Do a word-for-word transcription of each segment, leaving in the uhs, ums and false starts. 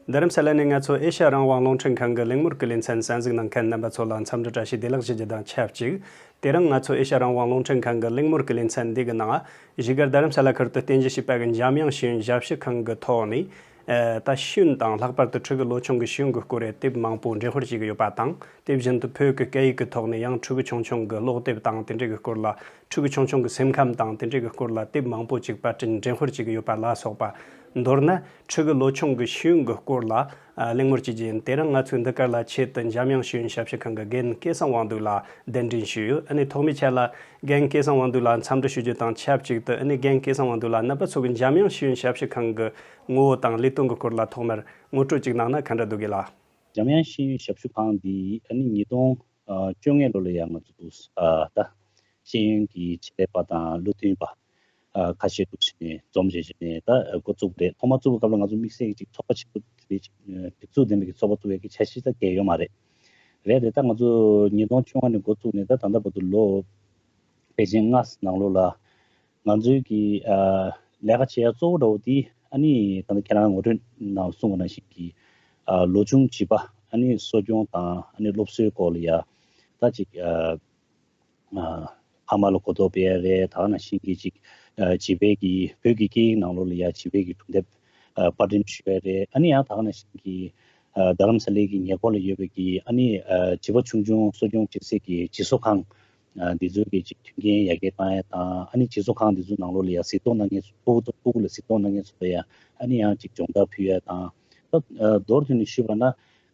རྡ་རམ་ས་ལ་ནས་ང་ཚོ་ཨེ་ཤ་ཡ་རང་དབང་རླུང་འཕྲིན་ཁང་གི་གླེང་མོལ་གྱི་ལེ་ཚན་གསན་གཟིགས་གནང་མཁན་རྣམ་པ་ཚོ་ལ་འཚམས་འདྲི་བཀྲ་ཤིས་བདེ་ལེགས་ཞུ་རྒྱུ་དང་ཆབས་ཅིག་དེ་རིང་ང་ཚོ་ཨེ་ཤ་ཡ་རང་དབང་རླུང་འཕྲིན་ཁང་གི་གླེང་མོལ་གྱི་ལེ་ཚན་འདི་གི་ནང་བཞུགས་སྒར་རྡ་རམ་ས་ལ་ཁུལ་དུ་རྟེན་གཞི་བྱས་པ་གི་འཇམ་དབྱངས་ཤེས་ཡོན་ཞབས་ཞུ་ཁང་གི་ཐོག་ནས་ཨ་ད་ཤེས་ཡོན་དང་ལྷག་པར་དུ་ཕྲུ་གུ་ལོ་ཆུང་གི་ཤེས་ཡོན་གྱི་སྐོར་རེ་དེབ་མང་པོ་འགྲེམས་སྤེལ་བྱེད་ཀྱི་ཡོད་པ་དང་། དེ་བཞིན་དུ་བོད་ཀྱི་སྐད་ཡིག་གི་ཐོག་ནས་ཡང་ཕྲུ་གུ་ཆུང་ཆུང་གི་ཀློག་དེབ་དང་དེ་འབྲེལ་གྱི་སྐོར་ལ། ཕྲུ་གུ་ཆུང་ཆུང་གི་སེམས་ཁམས་དང་དེ་འབྲེལ་གྱི་སྐོར་ལ་དེབ་མང་པོ་ཅིག་པར་སྐྲུན་འགྲེམས་སྤེལ་བྱེད་ཀྱི་ཡོད་པ་ལ་སོགས་པ། མདོར་ན་ཕྲུ་གུ་ལོ་ཆུང་གི་ཤེས་ཡོན་གྱི་སྐོར་ལ་ཨ་གླེང་མོལ་བྱེད་རྒྱུ་ཡིན། དེ་རིང་ང་ཚོས་འདི་གར་ལ་ཆེད་དུ་འཇམ་དབྱངས་ཤེས་ཡོན་ཞབས་ཞུ་ཁང་གི་རྒན་སྐལ་བཟང་དབང་འདུས་ལགས་གདན་འདྲེན་ཞུས་ཡོད། ཨ་ནི་ཐོག་མའི་ཆ་ལ་རྒན་སྐལ་བཟང་དབང་འདུས་ལགས་འཚམས་འདྲི་ཞུ་རྒྱུ་དང་ཆབས་ཅིག་ཏུ། ཨ་ནི་རྒན་སྐལ་བཟང་དབང་འདུས་ལགས་རྣམ་པ་ཚོ་གི་འཇམ་དབྱངས་ཤེས་ཡོན་ཞབས་ཞུ་ཁང་གི་ངོ་བོ་དང་ལས་དོན་གྱི་སྐོར་ལ་ཐོག་མར་ངོ་སྤྲོད་ཅིག་གནང་ན་ག་འདྲ་འདུག་གི་ལགས། འཇམ་དབྱངས་ཤེས་ཡོན་ཞབས་ཞུ་ཁང་འདི་ཨ་ནི་ཉིས་སྟོང་བཅོ་ལྔ་ལོ་ལ་ཡང་ང་ཚོ་འདུག་ཨ་ད་ཤེས་ཡོན་གྱི་ཆེད་ལས་པ་དང་བློ་མཐུན་པ་ཨ་ཁ་ཤས་འདུག་བྱས་ནས་འཛོམས་བྱས་བྱས་ནས་ད་འགོ་བཙུགས་པ་རེད། ཐོག་མ་བཙུགས་པའི་སྐབས་ལ་ང་ཚོ་དམིགས་བསལ་གྱི་ཅིག་ཚོགས་པ་ཆེན་པོ་དེ་འདྲའི་ཅིག་སྒྲིག་འཛུགས་ལྡན་པའི་གི་ཚོགས་པ་བཙུགས་ཡས་ཀྱི་འཆར་གཞི་ད་གང་ཡང་ཡོད་མ་རེད། རེད་དེ་ད་ང་ཚོ་ཉིས་སྟོང་བཅོ་ལྔ་ནས་འགོ་བཙུགས་ནས་ད་ད་ལྟ་བར་དུ་ལོ་ཕལ་ཆེར་ལྔ་ནང་ལོགས་ལ། ང་ཚོའི་གི་ཨ་ལས་ཀ་བྱེད་ཡ་གཙོ་བོ་འདྲ་བོ་དེ་ཨ་ནི་ད་ལྟ་ཁྱེད་རང་ངོ་སྤྲོད་ནང་གསུངས་པ་ནང་བཞིན་གྱི་ཨ་ལོ་ཆུང་བྱིས་པ་ཨ་ནི་གསོ་སྐྱོང་དང་ཨ་ནི་སློབ་གསོའི་སྐོར་ལ་ཡ་ད་ཅིག་ཨ་ཨ་ཕ་མ་ལ་གོ་རྟོགས་སྤེལ་ཡ་རེད། ད་ག་ནང་བཞིན་གྱི་ཅིག་ཨ་བྱིས་པའི་གི་བོད་ཀྱི་སྐད་ཡིག་ནང་ལོགས་ལ་ཡ་བྱིས་པའི་གི་སྒྲུང་དེབ་ཨ་པར་སྐྲུན་ཞུ་ཡ་རེད། ཨ་ནི་ཡང་ད་ག་ནང་བཞིན་གྱི་ཨ་རྡ་རམ་ས་ལའི་གི་ཉེ་འཁོར་ལ་ཡོད་པའི་གི་ཨ་ནི་ཨ་བྱིས་པ་ཆུང་ཆུང་གསོ་སྐྱོང་བྱེད་སའི་གི་བྱིས་གསོ་ཁང་། ཨ་འདི་ཚོའི་གི་ཅིག་མཐུན་རྐྱེན་ཡར་རྒྱས་བཏང་ཡ་དང་། ཨ་ནི་བྱིས་གསོ་ཁང་འདི་ཚོའི་ནང་ལོགས་ལ་ཡ་གཟིགས་རྟོག་གནང་མཁན་ཚོ་ཕྲུ་གུ་ཚོ་ཕྲུ་གུ་ལ་གཟིགས་རྟོག་གནང་མཁན་ཚོ་ལ་ཡ་ཨ་ནི་ཡང་ཅིག་སྦྱོང་བརྡར་ཕུལ་ཡ་དང་། ད་ཨ་མདོར་བསྡུས་ནས་ཞུས་པ་ན་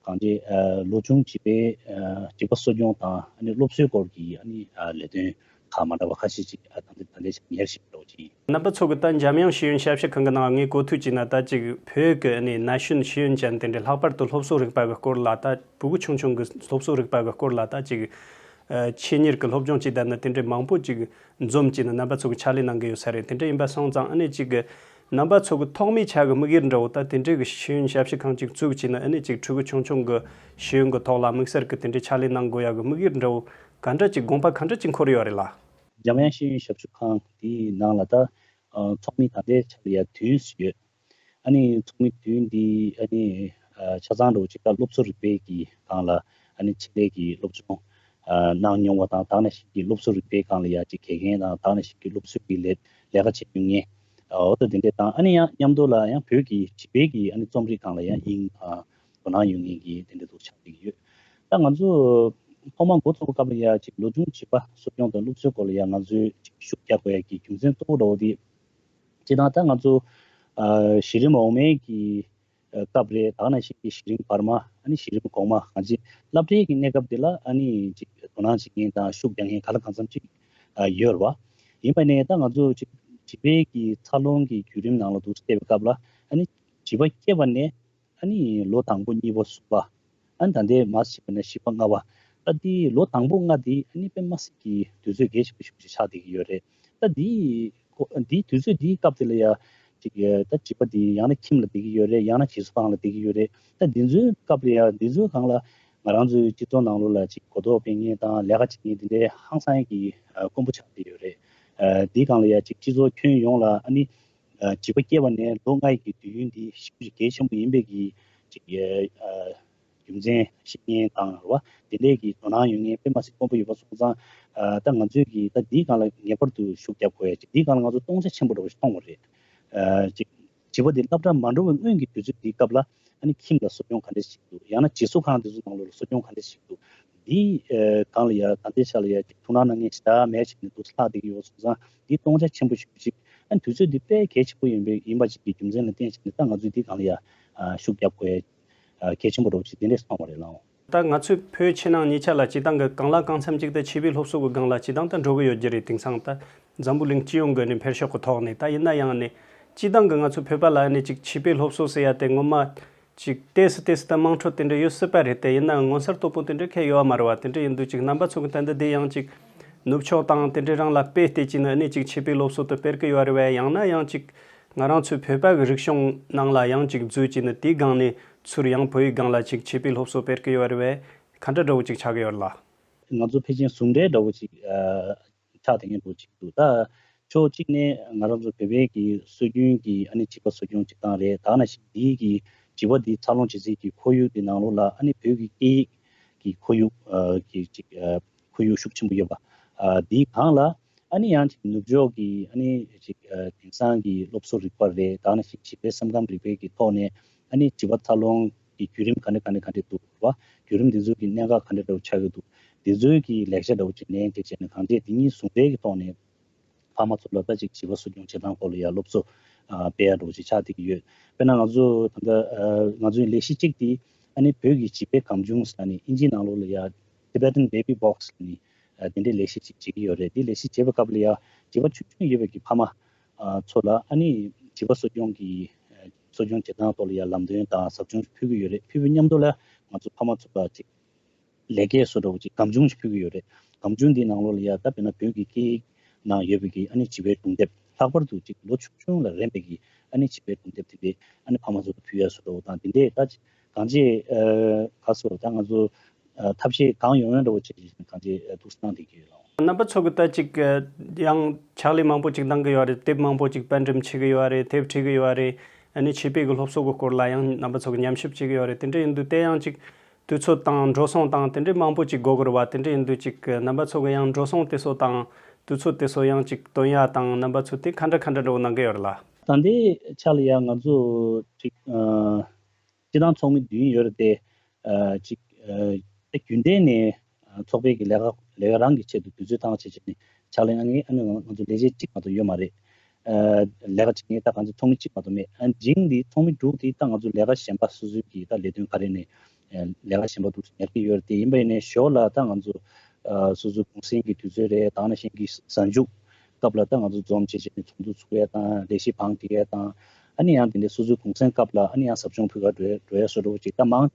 གང་ཅི་ཨ་ལོ་ཆུང་བྱིས་པའི་ཨ་བྱིས་པ་གསོ་སྐྱོང་དང་ཨ་ནི་སློབ་གསོའི་སྐོར་གྱི་ཨ་ནི་ཨ་ལས་དོན་ཁག་མ་འདྲ་བ་ཁ་ཤས་ཅིག་ཨ་ད་ལྟ་ད་ལྟའི་ཆར་གཉེར་བཞིན་པ་འདྲ་བོ་ཅིག་ཡིན། རྣམ་པ་ཚོ་གི་ད་འཇམ་དབྱངས་ཤེས་ཡོན་ཞབས་ཞུ་ཁང་གི་ནང་ངས་གོ་ཐོས་བྱས་ན། ད་ཅིག་བོད་ཀྱི་ཨ་ནི་ན་གཞོན་ཤེས་ཡོན་ཅན་དེ་འདྲའི་ལྷག་པར་དུ་སློབ་གསོ་རིག་པ་གི་སྐོར་ལ་ད་ཕྲུ་གུ་ཆུང་ཆུང་གི་སློབ་གསོ་རིག་པ་གི་སྐོར་ལ་ད་ཅིག་ཨ་ཆེད་གཉེར་གྱི་སློབ་སྦྱོང་བྱེད་བསྡད་ན་དེ་འདྲའི་མང་པོ་ཅིག་འཛོམས་བྱས་ནས་རྣམ་པ་ཚོ་གི་ཕྱག་ལས་གནང་གི་ཡོད་ས་རེད། དེ་འདྲ་ཡིན་པ་སོང་ཙང་ཨ་ནི་ཅིག་གི་རྣམ་པ་ཚོ་གི་ཐོག་མའི་ཆ་གི་དམིགས་ཡུལ་འདྲ་བོ་ད་དེ་འདྲའི་གི་ཤེས་ཡོན་ཞབས་ཞུ་ཁང་ཅིག་བཙུགས་བྱས་ན་ཨ་ནི་ཅིག་ཕྲུ་གུ་ཆུང་ཆུང་གི་ཤེས་ཡོན་གི་ཐོག་ལ་དམིགས་བསལ་གི་དེ་འདྲའི་ཕྱག་ལས་གནང་དགོས་ཡ་གི་དམིགས་ཡུལ་འདྲ་བོ་ག་འདྲ་ཅིག་དགོངས་པ་ག་འདྲ་ཅིག་འཁོར་ཡོད་རེད་ལ། འཇམ་དབྱངས་ཤེས་ཡོན་ཞབས་ཞུ་ཁང་དེའི་ནང་ལ་ད་ཨ་ཚོགས་མི་ད་ལྟའི་ཆར་ཡ་བདུན་ཡོད། ཨ་ནི་ཚོགས་མི་བདུན་འདི་ཨ་ནི་ཨ་ཆ་ཚང་འདྲ་བོ་ཅིག་ད་སློབ་གསོ་རིག་པའི་གི་སྒང་ལ་ཨ་ནི་ཆེད་ལས་ཀྱི་སློབ་སྦྱོང་ཨ་གནང་མྱོང་བ་དང་། ད་ག་ནང་བཞིན་གྱི་སློབ་གསོ་རིག་པའི་སྒང་ལ་ཡ་ཅིག་དགེ་རྒན་དང་། ད་ག་ནང་བཞིན་གྱི་སློབ་གསོའི་གི་ལས་ལས་ཀ་བྱེད་མྱོང་མཁན་ཨ་འོ་ད་དེ་འདྲས་དང་། ཨ་ནི་ཡང་མཉམ་དུ་ལ་ཡང་བོད་ཀྱི་བྱིས་པའི་གི་ཨ་ནི་རྩོམ་རིག་སྒང་ལ་ཡང་དབྱིངས་དང་དོ་སྣང་ཡོད་མཁན་གྱི་དེ་འདྲས་འདུག་ཆགས་བསྡད་ཀྱི་ཡོད། ད་ང་ཚོ་ཐོག་མ་འགོ་ཚུགས་པའི་སྐབས་ལ་ཡ་ཅིག་ལོ་ཆུང་བྱིས་པ་གསོ་སྐྱོང་དང་སློབ་གསོའི་སྐོར་ལ་ཡ་ང་ཚོས་ཅིག་ཤུགས་རྒྱག་དགོས་ཡ་གི་རྒྱུ་མཚན་གཙོ་བོ་འདྲ་བོ་དེ། སྤྱིར་བཏང་ད་ང་ཚོ་ཨ་གཞི་རིམ་འོག་མའི་གི་ཨ་སྐབས་རེད། ད་ག་ནང་བཞིན་གྱི་གཞི་རིམ་བར་མ། ཨ་ནི་གཞི་རིམ་གོང་མ། གང་ཅི་སློབ་གྲྭའི་གི་གནས་སྐབས་དེ་ལ་ཨ་ནི་ཅིག་དོ་སྣང་བྱེད་མཁན་དང་ཤུགས་རྒྱག་མཁན་ག་ལ་གང་འཚམ་ཅིག་ཨ་ཡོད་རེད་བ། ཡིན་པ་ནས་ད་ང་ཚོ་ཅིག་བྱིས་པའི་གི་འཚར་ལོངས་ཀྱི་བརྒྱུད་རིམ་ནང་ལ་འདུག་བལྟས་པའི་སྐབས་ལ་ཨ་ནི་བྱིས་པ་སྐྱེས་པ་ནས་ཨ་ནི་ལོ་དང་པོ་གཉིས་པ་གསུམ་པ། ཨ་ནི་ད་ལྟའི་མར་བྱས་པ་ན་བཞི་པ་ལྔ་པ། ད་འདི་ལོ་དང་པོ་ལྔ་འདི་ཨ་ནི་དཔེ་མི་སྲིད་ཀྱི་དུས་ཚོད་གལ་ཆེན་པོ་ཞེ་པོ་ཅིག་ཆགས་བསྡད་ཀྱི་ཡོད་རེད། ད་འདི་ཁོ་འདིའི་དུས་ཚོད་འདིའི་སྐབས་དེ་ལ་ཡ་ཅིག་ད་བྱིས་པ་འདི་ཡང་ན་ཁྱིམ་ལ་བསྡད་ཀྱི་ཡོད་རེད། ཡང་ན་བྱིས་གསོ་ཁང་ལ་བསྡད་ཀྱི་ཡོད་རེད། ད་འདི་ཚོའི་སྐབས་ལ་ཡ་འདི་ཚོའི་སྒང་ལ་ང་རང་ཚོའི་སྤྱི་ཚོགས་ནང་ལོགས་ལ་ཅིག་གོ་རྟོགས་སྤེལ་མཁན་དང་ལས་ཀ་བྱེད་མཁན་འདི་འདྲའི་ཧང་སང་གི་དཀོན་པོ་ཆགས་བསྡད་ཡོད་རེད། འདིའི་སྒང་ལ་ཡ་ཅིག་སྤྱི་ཚོགས་ཁྱོན་ཡོངས་ལ་ཨ་ནི། ཨ་བྱིས་པ་སྐྱེས་པ་ནས་ལོ་ལྔ་ཡི་གི་དུས་ཡུན་འདི་ཞེ་པོ་ཅིག་གལ་ཆེན་པོ་ཡིན་པའི་གི་ཅིག་ཨ་རྒྱུ་མཚན་ཤེས་མཁན་དང་རེད་བ། དེ་འདྲའི་གི་དོ་སྣང་ཡོད་མཁན་དཔེ་མི་སྲིད་དཀོན་པོ་ཡོད་པ་སོང་ཙང་། ཨ་ད་ང་ཚོས་གི་ད་འདིའི་སྒང་ལ་ངེས་པར་དུ་ཤུགས་རྒྱབ་དགོས་ཡ་ཅིག་འདིའི་སྒང་ལ་ང་ཚོ་སྟོང་ཆ་ཆེན་པོ་འདྲ་བོ་ཞིག་མཐོང་བ་རེད། ཨ་ཅིག་བྱིས་པ་འདི་སློབ་གྲྭ་མ་འགྲོ་བའི་སྔོན་གྱི་དུས་ཚོད་འདིའི་སྐབས་ལ་ཨ་ནི་ཁྱིམ་ལ་གསོ་སྐྱོང་ག་འདྲ་ཞིག་འདུག་ཡང་ན་བྱིས་གསོ་ཁང་དེ་ཚོ་ནང་ལོགས་ལ་གསོ་སྐྱོང་ག་འདྲ་ཞིག་འདུག་འདིའི་ཨ་སྒང་ལ་ཡ་ད་ལྟའི་ཆ་ལ་ཡ་ཅིག་ཐུགས་སྣང་གནང་མཁན་ཞེ་དྲག་མེད་བྱས་ནས་འདུག་ལྷག་བསྡད་ཀྱི་ཡོད་པ་སོང་ཙང་། འདི་སྟོང་ཆ་ཆེན་པོ་ཞིག་ཅིག་ཨ་ནི་དུས་ཚོད་འདི་དཔེ་གལ་ཆེན་པོ་ཡིན་པའི་ཡིན་པ་ཅིག་གི་རྒྱུ་མཚན་ལ་བརྟེན་བྱས་ནས་ད་ང་ཚོས་འདི་སྒང་ལ་ཡ་ཨ་ཤུགས་རྒྱབ་དགོས་ཡ་ཨ་གལ་ཆེན་པོ་འདྲ་བོ་ཞིག་དེ་འདྲས་སོང་བ་རེད་ལགས། ད་ང་ཚོས་བོད་ཕྱི་ནང་གཉིས་ཆ་ལ་སྤྱིར་བཏང་གི་གང་ལ་གང་འཚམ་ཅིག་ད་བྱིས་པའི་སློབ་གསོ་གི་སྒང་ལ་སྤྱིར་བཏང་ད་འགྲོ་གི་ཡོད་རྒྱུ་རེད། དེང་སང་ད་འཛམ་བུ་གླིང་སྤྱི་ཡོངས་ཀྱི་ནི་འཕེལ་ཕྱོགས་ཀྱི་ཐོག་ནས་ད་ཡིན་ན་ཡང་ནི་སྤྱིར་བཏང་གི་ང་ཚོ་བོད་པ་ལ་ནི་ཅིག་བྱིས་པའི་སློབ་གསོ་ཟེར་ཡ་དེ་ངོ་མ་ཅིག་ཏོག་ཙམ་ཏོག་ཙམ་ད་དམངས་ཁྲོད་དེ་འདྲ་ཡོད་སྲིད་པ་རེད་དེ། ཡིན་ནའང་མངོན་གསལ་དོད་པོ་དེ་འདྲ་གང་ཡང་ཡོད་མ་རེད་བ། དེ་འདྲ་ཡིན་དུས་ཅིག་རྣམ་པ་ཚོ་གི་ད་འདི་དེ་ཡང་ཅིག་ནུབ་ཕྱོགས་དང་དེ་འདྲའི་རང་ལ་དཔེ་བལྟས་ཀྱིན་ནི་ཨ་ནི་ཅིག་བྱིས་པའི་སློབ་གསོ་དེ་སྤེལ་གི་ཡོད་རེད་བས། ཡང་ན་ཡང་ཅིག་ང་རང་ཚོའི་བོད་པ་གི་རིག་གཞུང་ནང་ལ་ཡང་ཅིག་འཛུལ་གྱིན་ནི་དེའི་སྒང་ནས་ཚུར་ཡང་བོད་ཡིག་སྒང་ལ་ཅིག་བྱིས་པའི་སློབ་གསོ་སྤེལ་གི་ཡོད་རེད་བས། ག་འདྲ་འདྲ་བོ་ཅིག་ཆགས་ཀྱི་ཡོད་རེད་ལ། ང་ཚོ་ཕལ་ཆེར་ཟུང་འབྲེལ་འདྲ་བོ་ཅིག་ཨ། ཆགས་བསྡད་མཁན་འདྲ་བོ་ཅིག་འདུག་ད་ཕྱོགས་གཅིག་ནས་ང་རང་ཚོ་བོད་པའི་གི་སྲོལ་རྒྱུན་གྱི་ཨ་ནི་བྱིས་པ་གསོ་སྐྱོང་བྱེད་སྟངས་རེད། ད་ག་ནང་བཞིན་འདིའི་གི་ བྱིས་པ་འདི་འཚར་ལོངས་བྱེད་སའི་གི་ཁོར་ཡུག་འདི་ནང་ལོགས་ལ་ཨ་ནི་བོད་ཀྱི་སྐད་ཡིག་གི་ཁོར་ཡུག་ཨ་གི་ཅིག་ཨ་ཁོར་ཡུག་ཤུགས་ཆེན་པོ་ཡོད་པ། ཨ་འདིའི་སྒང་ལ་ཨ་ནི་ཡང་ཅིག་ནུབ་ཕྱོགས་ཀྱི་ཨ་ནི་ཅིག་ཨ་དེང་སང་གི་སློབ་གསོ་རིག་པ་རེད། ད་ནང་བཞིན་བྱིས་པའི་སེམས་ཁམས་རིག་པའི་གི་ཐོག་ནས་ཨ་ནི་བྱིས་པ་འཚར་ལོངས་ཀྱི་བརྒྱུད་རིམ་ག་འདྲ་ག་འདྲ་ག་འདྲ་འདུག་པ། བརྒྱུད་རིམ་འདི་ཚོ་གི་གནད་འགག་ག་འདྲ་འདྲ་བོ་ཆགས་ཀྱི་འདུག་འདི་ཚོའི་གི་ལེགས་ཆ་འདྲ་བོ་ཅིག་ལེན་བྱས་བྱས་ནས་གང་བྱས་འདི་གཉིས་ཟུང་འབྲེལ་གྱི་ཐོག་ནས་ཕ་མ་ཚོ་ལ་ད་ཅིག་བྱིས་པ་གསོ་སྐྱོང་བྱེད་སྟངས་སྐོར་ལ་ཡང་སློབ་གསོ་ཨ་སྤེལ་ཡ་འདྲ་བོ་ཅིག་ཆགས་བསྡད་ཀྱི་ཡོད། དཔེར་ན་ང་ཚོ་ད་ལྟ་ཨ་ང་ཚོའི་ལས་གཞི་གཅིག་དེ་ཨ་ནི་བོད་ཀྱི་བྱིས་པའི་སྒམ་ཆུང་ཟེར་ནས་ཨིན་ཇིའི་ནང་ལོགས་ལ་ཡ་Tibetan Baby Box ལབ་ནས་ཨ་དེ་འདྲའི་ལས་གཞི་ཅིག་བྱེད་ཀྱི་ཡོད་རེད། དེ་ལས་གཞི་བྱེད་པའི་སྐབས་ལ་ཡ་བྱིས་པ་ཆུང་ཆུང་ཡོད་པའི་གི་ཕ་མ་ཨ་ཚོ་ལ་ཨ་ནི་བྱིས་པ་གསོ་སྐྱོང་གི་ཨ་གསོ་སྐྱོང་བྱེད་སྟངས་ཐོག་ལ་ཡ་ལམ་སྟོན་དང་ཟབ་སྦྱོང་ཕུལ་གྱི་ཡོད་རེད། ཕུལ་བའི་མཉམ་དུ་ལ་ང་ཚོ་ཕ་མ་ཚོ་ལ་ཅིག་ལས་ཀའི་བཟོ་འདྲ་བོ་ཅིག་སྒམ་ཆུང་ཞིག་ཕུལ་གྱི་ཡོད་རེད། སྒམ་ཆུང་འདིའི་ནང་ལོགས་ལ་ཡ་ད་དཔེར་ན་བོད་ཀྱི་སྐད་ཡིག་ནང་ཡོད་པའི་གི་ཨ་ནི་བྱིས་པའི་སྒྲུང་དེབ། ལྷག་པར་དུ་ཅིག་ལོ་ཆུང་ཆུང་ལ་རན་པའི་གི་ཨ་ནི་བྱིས་པའི་སྒྲུང་དེབ་དེ་འདྲའི་ཨ་ནི་ཕ་མ་ཚོ་ལ་ཕུལ་ཡ་བཟོ་འདྲ་བོ་དང་དེ་འདྲའི་ད་ཅིག་གང་ཅི་ཨ་ག་སོ་ད་ང་ཚོ་ཨ་ཐབས་ཤེས་གང་ཡོང་ཡོང་འདྲ་བོ་བྱེད་ཀྱི་གང་ཅི་ཨ་ཐུགས་སྣང་དེ་གི་ཡོད་ལགས། རྣམ་པ་ཚོ་གི་ད་ཅིག་ཨ་ཡང་ཕྱག་ལས་མང་པོ་ཅིག་གནང་གི་ཡོད་རེད། དེབ་མང་པོ་ཅིག་པར་འགྲེམས་བྱེད་གི་ཡོད་རེད། དེབ་བྲིས་གི་ཡོད་རེད། ཨ་ནི་བྱིས་པའི་གི་སློབ་གསོ་གི་སྐོར་ལ་ཡང་རྣམ་པ་ཚོ་གི་ཉམས་ཞིབ་བྱེད་གི་ཡོད་རེད། དེ་འདྲ་ཡིན་དུས་དེ་ཡང་ཅིག་དུས་ཚོད་དང་འགྲོ་སོང་དང་དེ་འདྲའི་མང་པོ་ཅིག་དགོས་ཀྱི་རེད་བ། དེ་འདྲ་ཡིན་དུས་ཅིག་རྣམ་པ་ཚོ་གི་ཡང་འགྲོ་སོང་དེ་ཚོ་དང་དུས་ཚོད་དེ་ཚོ་ཡང་ཅིག་བཏོན་ཡ་དང་རྣམ་པ་ཚོ་དེ་ག་འདྲ་ག་འདྲ་འདྲ་བོ་གནང་གི་ཡོད་རེད་ལ། ད་ལྟའི་ཆ་ལ་ཡང་ང་ཚོ་ཅིག་ཨ་སྤྱི་བཏང་ཚོགས་མི་བདུན་ཡོད་རེད་དེ། ཨ་ཅིག་ཨ་རྒྱུན་ལྡན་ནས་ཨ་ཚོགས་པའི་གི་ལས་ཀ་ལས་ཀ་རང་གི་ཆེད་དུ་དུས་ཚོད་བཏང་བྱས་བྱས་ནས་ཕྱག་ལས་གནང་མཁན་ཨ་ནི་ང་ང་ཚོ་ལས་བྱེད་གཅིག་མ་གཏོགས་ཡོད་མ་རེད། ཨ་ལས་ཀ་བྱེད་མཁན་ད་ང་ཚོ་ཚོགས་མི་གཅིག་མ་གཏོགས་མེད། ཨ་འཇིང་འདི་ཚོགས་མི་དྲུག་དེ་ད་ང་ཚོ་ལས་ཀ་གཞན་པ་སོ་སོའི་གི་ད་ལས་དོན་ག་རེ་ནས་ཨ་ལས་ཀ་གཞན་པ་འདུག་ཉར་གྱི་ཡོད་རེད་དེ། ཡིན་པ་ཡིན་ནའི་ཞོར་ལ་ད་ང་ཚོ་ཨ་སོ་སོའི་གུང་སེང་གི་དུས་ཚོད་རེད། ད་ནང་བཞིན་གྱི་གཟའ་མཇུག་སྐབས་ལ་ད་ང་ཚོ་འཛོམས་བྱས་བྱས་ནས་ཚོགས་འདུ་ཚོགས་ཡས་དང་ལས་གཞི་བང་སྒྲིག་ཡས་དང་། ཨ་ནི་ཡང་དེ་འདྲའི་སོ་སོའི་གུང་སེང་སྐབས་ལ་ཨ་ནི་ཡང་ཟབ་སྦྱོང་ཕུལ་ག་འགྲོ་ཡས་འགྲོ་ཡས་བཟོ་འདྲ་བོ་ཅིག་ད་མང་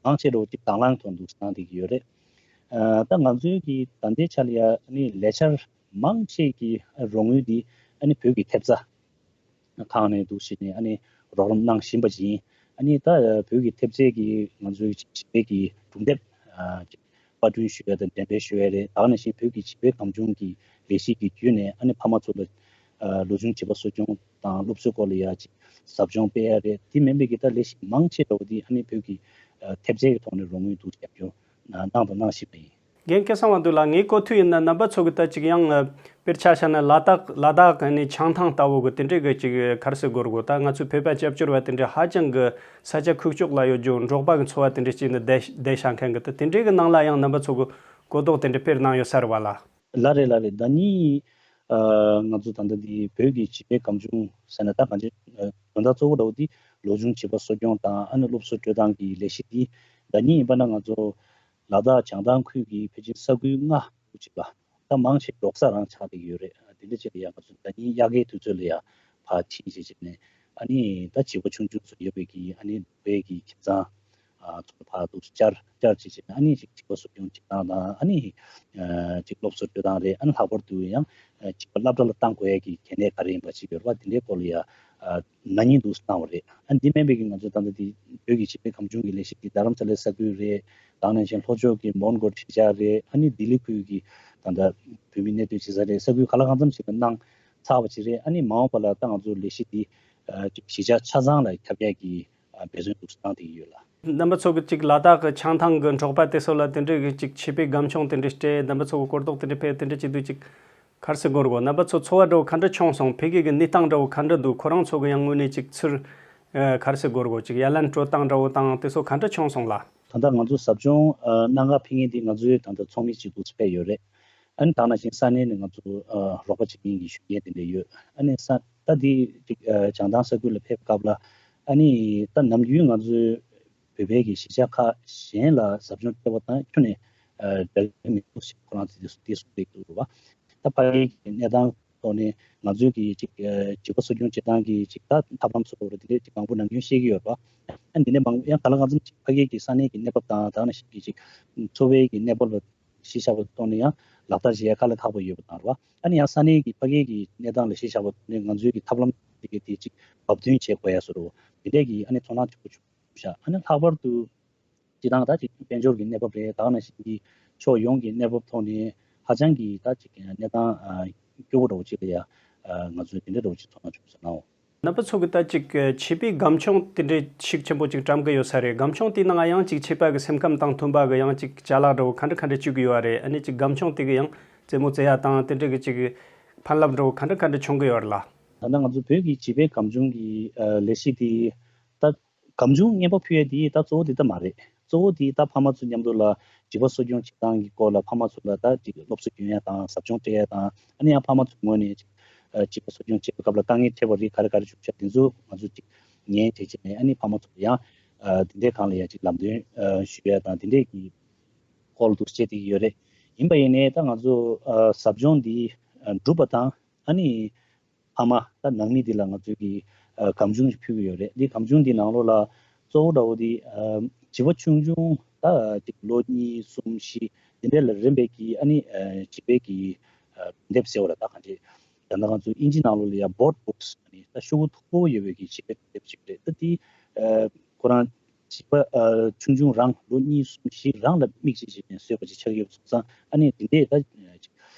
མང་ཆེ་འདྲ་བོ་ཅིག་དང་བླངས་ཐོག་འདུག་སེ་གནང་བསྡད་ཀྱི་ཡོད་རེད། ཨ་ད་ང་ཚོའི་གི་ད་ལྟའི་ཆ་ལ་ཡ་ཨ་ནི་ལས་འཆར་མང་ཆེ་གི་རོགས་དངུལ་འདི་ཨ་ནི་བོད་ཀྱི་ཐེབས་རྩ་ཁང་ནས་འདུག་སེ་བྱས་ནས་ཨ་ནི་རོགས་རམ་གནང་བཞིན་པ་ཅིག་ཡིན། ཨ་ནི་ད་བོད་ཀྱི་ཐེབས་རྩའི་གི་ང་ཚོའི་བྱིས་པའི་གི་སྒྲུང་དེབ་ཨ་ཅིག་པར་སྐྲུན་ཞུ་ཡ་དང་འགྲེམས་སྤེལ་ཞུ་ཡ་རེད། ད་ག་ནང་བཞིན་བོད་ཀྱི་བྱིས་པའི་གམ་ཆུང་གི་ལས་གཞི་གི་བརྒྱུད་ནས་ཨ་ནི་ཕ་མ་ཚོ་ལ་ཨ་ལོ་ཆུང་བྱིས་པ་གསོ་སྐྱོང་དང་སློབ་གསོའི་སྐོར་ལ་ཡ་ཅིག་ཟབ་སྦྱོང་སྤེལ་ཡ་རེད། དེ་མིན་པའི་གི་ད་ལས་གཞི་མང་ཆེ་འདྲ་བོ་དེ་ཨ་ནི་བོད་ཀྱི་ཨ་ཐེབས་རྩའི་གི་ཐོག་ནས་རོགས་དངུལ་འདུག་རྒྱབ་སྐྱོར་གནང་དང་གནང་བཞིན་པ་ཡིན། རྒན་སྐལ་བཟང་དབང་འདུས་ལགས། ངའི་གོ་ཐོས་ཡིན་ན་རྣམ་པ་ཚོ་གི་ད་ཅིག་ཡང་ཨ་དཔེར་ཆ་བཞག་ན་ལ་དྭགས་ལ་དྭགས་ཨ་ནི་བྱང་ཐང་ལྟ་བུ་གི་དེ་འདྲའི་གི་ཅིག་ག་རེ་ཟེར་དགོས་རེད་གོ། ད་ང་ཚོའི་བོད་པ་སྐྱབས་བཅོལ་བ་དེ་འདྲའི་ཧ་ཅང་གི་ས་ཆ་ཁུག་ཀྱོག་ལ་ཡོད་རྒྱུ་འབྲོག་པ་གི་འཚོ་བ་དེ་འདྲའི་ཅིག་ནི་བསྡད་བསྡད་བཞག་མཁན་གི་ད་དེ་འདྲའི་གི་ནང་ལ་ཡང་རྣམ་པ་ཚོ་གི་གོ་རྟོགས་དེ་འདྲ་སྤེལ་གནང་ཡོད་ས་རེད་བ་ལ། ལགས་རེད་ལགས་རེད། ཟླ་ཉིན་ཨ་ང་ཚོ་ད་ལྟ་འདི་བོད་ཀྱི་བྱིས་པའི་གམ་ཆུང་ཟེར་ན་ད་གང་ཅི་ཨ་དོན་དག་གཙོ་བོ་འདྲ་བོ་འདི་ལོ་ཆུང་བྱིས་པ་གསོ་སྐྱོང་དང་ཨ་ནི་སློབ་གསོ་སྤྲོད་སྟངས་ཀྱི་ལས་གཞི་འདི་ཟླ་ཉིན་ཡིན་པ་ན་ང་ཚོ་ལ་དྭགས་བྱང་ཐང་ཁུལ་གྱི་ཕལ་ཆེར་ས་ཁུལ་ལྔ་འདྲ་བོ་ཅིག་ལ་ད་མང་ཆེ་འབྲོག་ས་རང་ཆགས་བསྡད་ཀྱི་ཡོད་རེད། དེ་འདྲ་ཅིག་ལ་ཡང་ང་ཚོ་ཟླ་ཉིན་དབྱར་ཁའི་དུས་ཚོད་ལ་ཡང་ཕར་ཕྱིན་བྱས་བྱས་ནས་ཨ་ནི་ད་བྱིས་པ་ཆུང་ཆུང་ཚོ་ཡོད་པའི་གི་ཨ་ནི་ནང་པའི་གི་ཁྱིམ་ཚང་ཨ་ཚོ་ཕར་འདུག་བཅར་བཅར་བྱས་བྱས་ནས་ཨ་ནི་ཅིག་བྱིས་པ་གསོ་སྐྱོང་བྱེད་སྟངས་དང་ཨ་ནི་ཨ་ཅིག་སློབ་གསོ་སྤྲོད་སྟངས་རེད། ཨ་ནི་ལྷག་པར་དུ་ཡང་ཨ་བྱིས་པ་སློབ་གྲྭ་ལ་བཏང་དགོས་ཡ་གི་གལ་གནད་ག་རེ་ཡིན་པ་ཅིག་ཡོད་རེད་བ། དེ་འདྲའི་སྐོར་ལ་ཡ་ཨ་ན་ནིང་འདུག་སེ་གནང་བ་རེད། ཨ་འདི་མིན་པའི་གི་ང་ཚོ་ད་ལྟ་འདི་བོད་ཀྱི་བྱིས་པའི་གམ་ཆུང་གི་ལས་གཞི་འདི་རྡ་རམ་ས་ལའི་ས་ཁུལ་རེད། ད་ནང་བཞིན་ལྷོ་ཕྱོགས་ཀྱི་མོན་གྷོ་གྲོང་ཁྱེར་རེད། ཨ་ནི་ལྡི་ལི་ཁུལ་གྱི་ད་ལྟ་བོད་མི་གནས་སྡོད་བྱེད་ས་རེད། ས་ཁུལ་ག་ལ་གང་འཚམ་ཞིག་ལ་གནང་ཚར་བ་ཅིག་རེད། ཨ་ནི་མ་འོངས་པ་ལ་ད་ང་ཚོ་ལས་གཞི་འདི་ཨ་ཅིག་གཞིས་ཆགས་ཆ་ཚང་ལ་ཁྱབ་ཡག་གི་ཨ་འབད་བརྩོན་འདུག་སེ་གནང་བསྡད་ཀྱི་ཡོད་ལགས། རྣམ་པ་ཚོ་གི་ཅིག་ལ་དྭགས་ཀྱི་བྱང་ཐང་གི་འབྲོག་པ་དེ་ཚོ་ལ་དེ་འདྲའི་གི་ཅིག་བྱིས་པའི་གམ་ཆུང་དེ་འདྲ་སྤྲད། རྣམ་པ་ཚོ་གི་གོ་རྟོགས་དེ་འདྲ་སྤེལ། དེ་འདྲ་བྱེད་དུས་ཅིག་ག་རེ་ཟེར་དགོས་རེད་གོ། རྣམ་པ་ཚོ་འཚོ་བ་འདྲ་བོ་ག་འདྲ་བྱུང་སོང་། ཕ་གི་གི་གནས་སྟངས་འདྲ་བོ་ག་འདྲ་འདུག་ཁོ་རང་ཚོ་གི་ཡང་དངོས་གནས་ཅིག་ཚུར་ཨ་ག་རེ་ཟེར་དགོས་རེད་གོ། ཅིག་ཡ་ལན་སྤྲོད་སྟངས་འདྲ་བོ་དང་དེ་ཚོ་ག་འདྲ་བྱུང་སོང་ལགས། ད་ལྟ་ང་ཚོ་ཟབ་སྦྱོང་ཨ་གནང་ག་ཕེབས་མཁན་དེ་ང་ཚོའི་ད་ལྟ་ཚོགས་མི་གཅིག་འདུག་སེ་ཕེབས་ཡོད་རེད། ཨ་ནི་ད་ནང་བཞིན་ས་གནས་ནས་ང་ཚོ་ཨ་རོགས་པ་བྱེད་མཁན་གྱི་གཞོན་སྐྱེས་དེ་འདྲ་ཡོད། ཨ་ནི་ས་ད་འདི་ཅིག་ཨ་བྱང་ཐང་ས་ཁུལ་ལ་ཕེབས་སྐབས་ལ་ཨ་ནི་ད་ནམ་རྒྱུན་ང་ཚོའི་བོད་པའི་གི་གཞིས་ཆགས་ཁག་གཞན་ལ་ཟབ་སྦྱོང་སྤྲད་པ་དང་ཁྱོན་ནས་ཨ་འདྲ་མི་འདུག་ཞེས་ཁོ་རང་ཚོས་དེ་གསུངས་བསྡད་འདུག་རེད་བ། ད་ཕ་གིའི་གནས་སྟངས་ཐོག་ནས་ང་ཚོའི་གི་ཅིག་ཨ་བྱིས་པ་གསོ་སྐྱོང་བྱེད་སྟངས་ཀྱི་ཅིག་ད་ཐབས་ལམ་སོགས་རེད། དེ་འདྲའི་ཅིག་མང་པོ་ནམ་རྒྱུན་བཤད་ཀྱི་ཡོད་རེད་བ། ཨ་འདི་ནས་མང་ཡང་ག་ལ་གང་འཚམ་ཅིག་ཕ་གིའི་གི་ས་གནས་ཀྱི་གནས་བབ་དང་ད་ག་ནང་བཞིན་གྱི་ཅིག་འཚོ་བའི་གི་གནས་བབ་ལ་གཞི་བཞག་པའི་ཐོག་ནས་ཡང་ལག་བསྟར་བྱེད་ཡ་དཀའ་ལས་ཁག་པོ་ཡོད་པ་དང་རེད་བ། ཨ་ནི་ཡང་ས་གནས་ཀྱི་ཕ་གིའི་གི་གནས་སྟངས་ལ་གཞི་བཞག་པའི་ཐོག་ནས་ང་ཚོའི་གི་ཐབས་ལམ་དེ་གི་དེ་ཅིག་བབ་བསྟུན་བྱེད་དགོས་ཡ་བཟོ་འདྲ་བོ་དེ་འདྲས་ཀྱི་ཨ་ནི་ཚོར་སྣང་ཆེན་པོ་བྱུང་ཤག་ཨ་ནི་ལྷག་པར་དུ་སྤྱི་བཏང་ད་ཅིག་དཔལ་འབྱོར་གྱི་གནས་བབ་རེད། ད་ག་ནང་བཞིན་གྱི་ཕྱོགས་ཡོངས་ཀྱི་གནས་བབ་ཐོག་ནས་ཧ་ཅང་གི་ད་ཅིག་གནས་སྟངས་ཨ་སྐྱོ་བོ་འདྲ་བོ་ཅིག་ལ་ཡ་ཨ་ང་ཚོས་དེ་འདྲ་འདྲ་བོ་ཅིག་ཚོར་སྣང་བྱུང་སོང་ན། རྣམ་པ་ཚོ་གི་ད་ཅིག་ཆོས་པའི་སྒམ་ཆུང་དེ་འདྲའི་ཤུགས་ཆེན་པོ་ཅིག་བཀྲམ་གི་ཡོད་ས་རེད། སྒམ་ཆུང་དེའི་ནང་ཡང་ཅིག་ཆོས་པ་གི་སེམས་ཁམས་དང་མཐུན་པ་གི་ཡང་ཅིག་ཅ་ལག་འདྲ་བོ་ག་འདྲ་ག་འདྲ་བཅུག་གི་ཡོད་རེད། ཨ་ནི་ཅིག་སྒམ་ཆུང་དེ་གི་ཡང་རྩེད་མོ་རྩེ་ཡ་དང་དེ་འདྲ་གི་ཅིག་ཕན་རླབས་འདྲ་བོ་ག་འདྲ་ག་འདྲ་བྱུང་གི་ཡོད་རེད་ལ། ད་ལྟ་ང་ཚོ་བོད་ཀྱི་བྱིས་པའི་སྒམ་ཆུང་གི་ཨ་ལས་གཞི་དེ་ད་སྒམ་ཆུང་རྔན་པ་ཕུལ་ཡས་དེ་ད་གཙོ་བོ་དེ་ད་མ་རེད། གཙོ་བོ་དེ་ད་ཕ་མ་ཚོ་མཉམ་དུ་ལ་བྱིས་པ་གསོ་སྐྱོང་བྱེད་སྟངས་ཀྱི་སྐོར་ལ་ཕ་མ་ཚོ་ལ་ད་ཅིག་སློབ་གསོ་སྐྱོན་ཡས་དང་ཟབ་སྦྱོང་སྤྲད་ཡས་དང་། ཨ་ནི་ཡང་ཕ་མ་ཚོའི་ངོས་ནས་ཅིག་ཨ་བྱིས་པ་གསོ་སྐྱོང་བྱེད་པའི་སྐབས་ལ་དཀའ་ངལ་འཕྲད་པ་རིགས་ག་རེ་ག་རེ་བྱུང་ཤག་དེ་ཚོ་ང་ཚོ་ཅིག་ཉན་བྱས་བྱས་ནས། ཨ་ནི་ཕ་མ་ཚོ་ལ་ཡང་ཨ་དེ་འདྲའི་སྒང་ལ་ཡང་ཅིག་ལམ་སྟོན་ཨ་ཞུ་ཡས་དང་དེ་འདྲའི་གི་སྐོར་དུ་བྱེད་བསྡད་ཀྱི་ཡོད་རེད། ཡིན་པ་ཡིན་ནའི་ད་ང་ཚོ་ཨ་ཟབ་སྦྱོང་འདི་ཨ་འགྲུབ་པ་དང་། ཨ་ནི་ཕ་མ་ད་ནང་མི་འདི་ལ་ང་ཚོས་ཀྱི་ཨ་སྒམ་ཆུང་ཞིག་ཕུལ་གྱི་ཡོད་རེད། འདི་སྒམ་ཆུང་འདི་ནང་ལོགས་ལ་གཙོ་བོ་འདྲ་བོ་འདི་ཨ་བྱིས་པ་ཆུང་ཆུང་ད་ཅིག་ལོ་གཉིས་གསུམ་བཞི་འདི་འདྲ་ལ་རན་པའི་གི་ཨ་ནི་ཨ་བྱིས་པའི་གི་ཨ་སྒྲུང་དེབ་ཟེར་བ་ལ་ད་གང་ཅི། ད་ལྟ་ང་ཚོ་ཨིན་ཇི་ནང་ལོགས་ལ་ཡ་བོར་ཌི་བུག་སི་ཨ་ནི་ད་ཤོག་གུ་མཐུག་པོ་ཡོད་པའི་གི་བྱིས་པའི་སྒྲུང་དེབ་ཅིག་རེད། ད་འདི་ཨ་ཁོ་རང་བྱིས་པ་ཨ་ཆུང་ཆུང་རང་ལོ་གཉིས་གསུམ་བཞི་རང་ལ་དམིགས་བྱས་བྱས་ནས་བཟོས་པ་ཅིག་ཆགས་ཡོད་པ་སོང་ཙང་། ཨ་ནི་འདི་འདྲས་ད་ཅིག་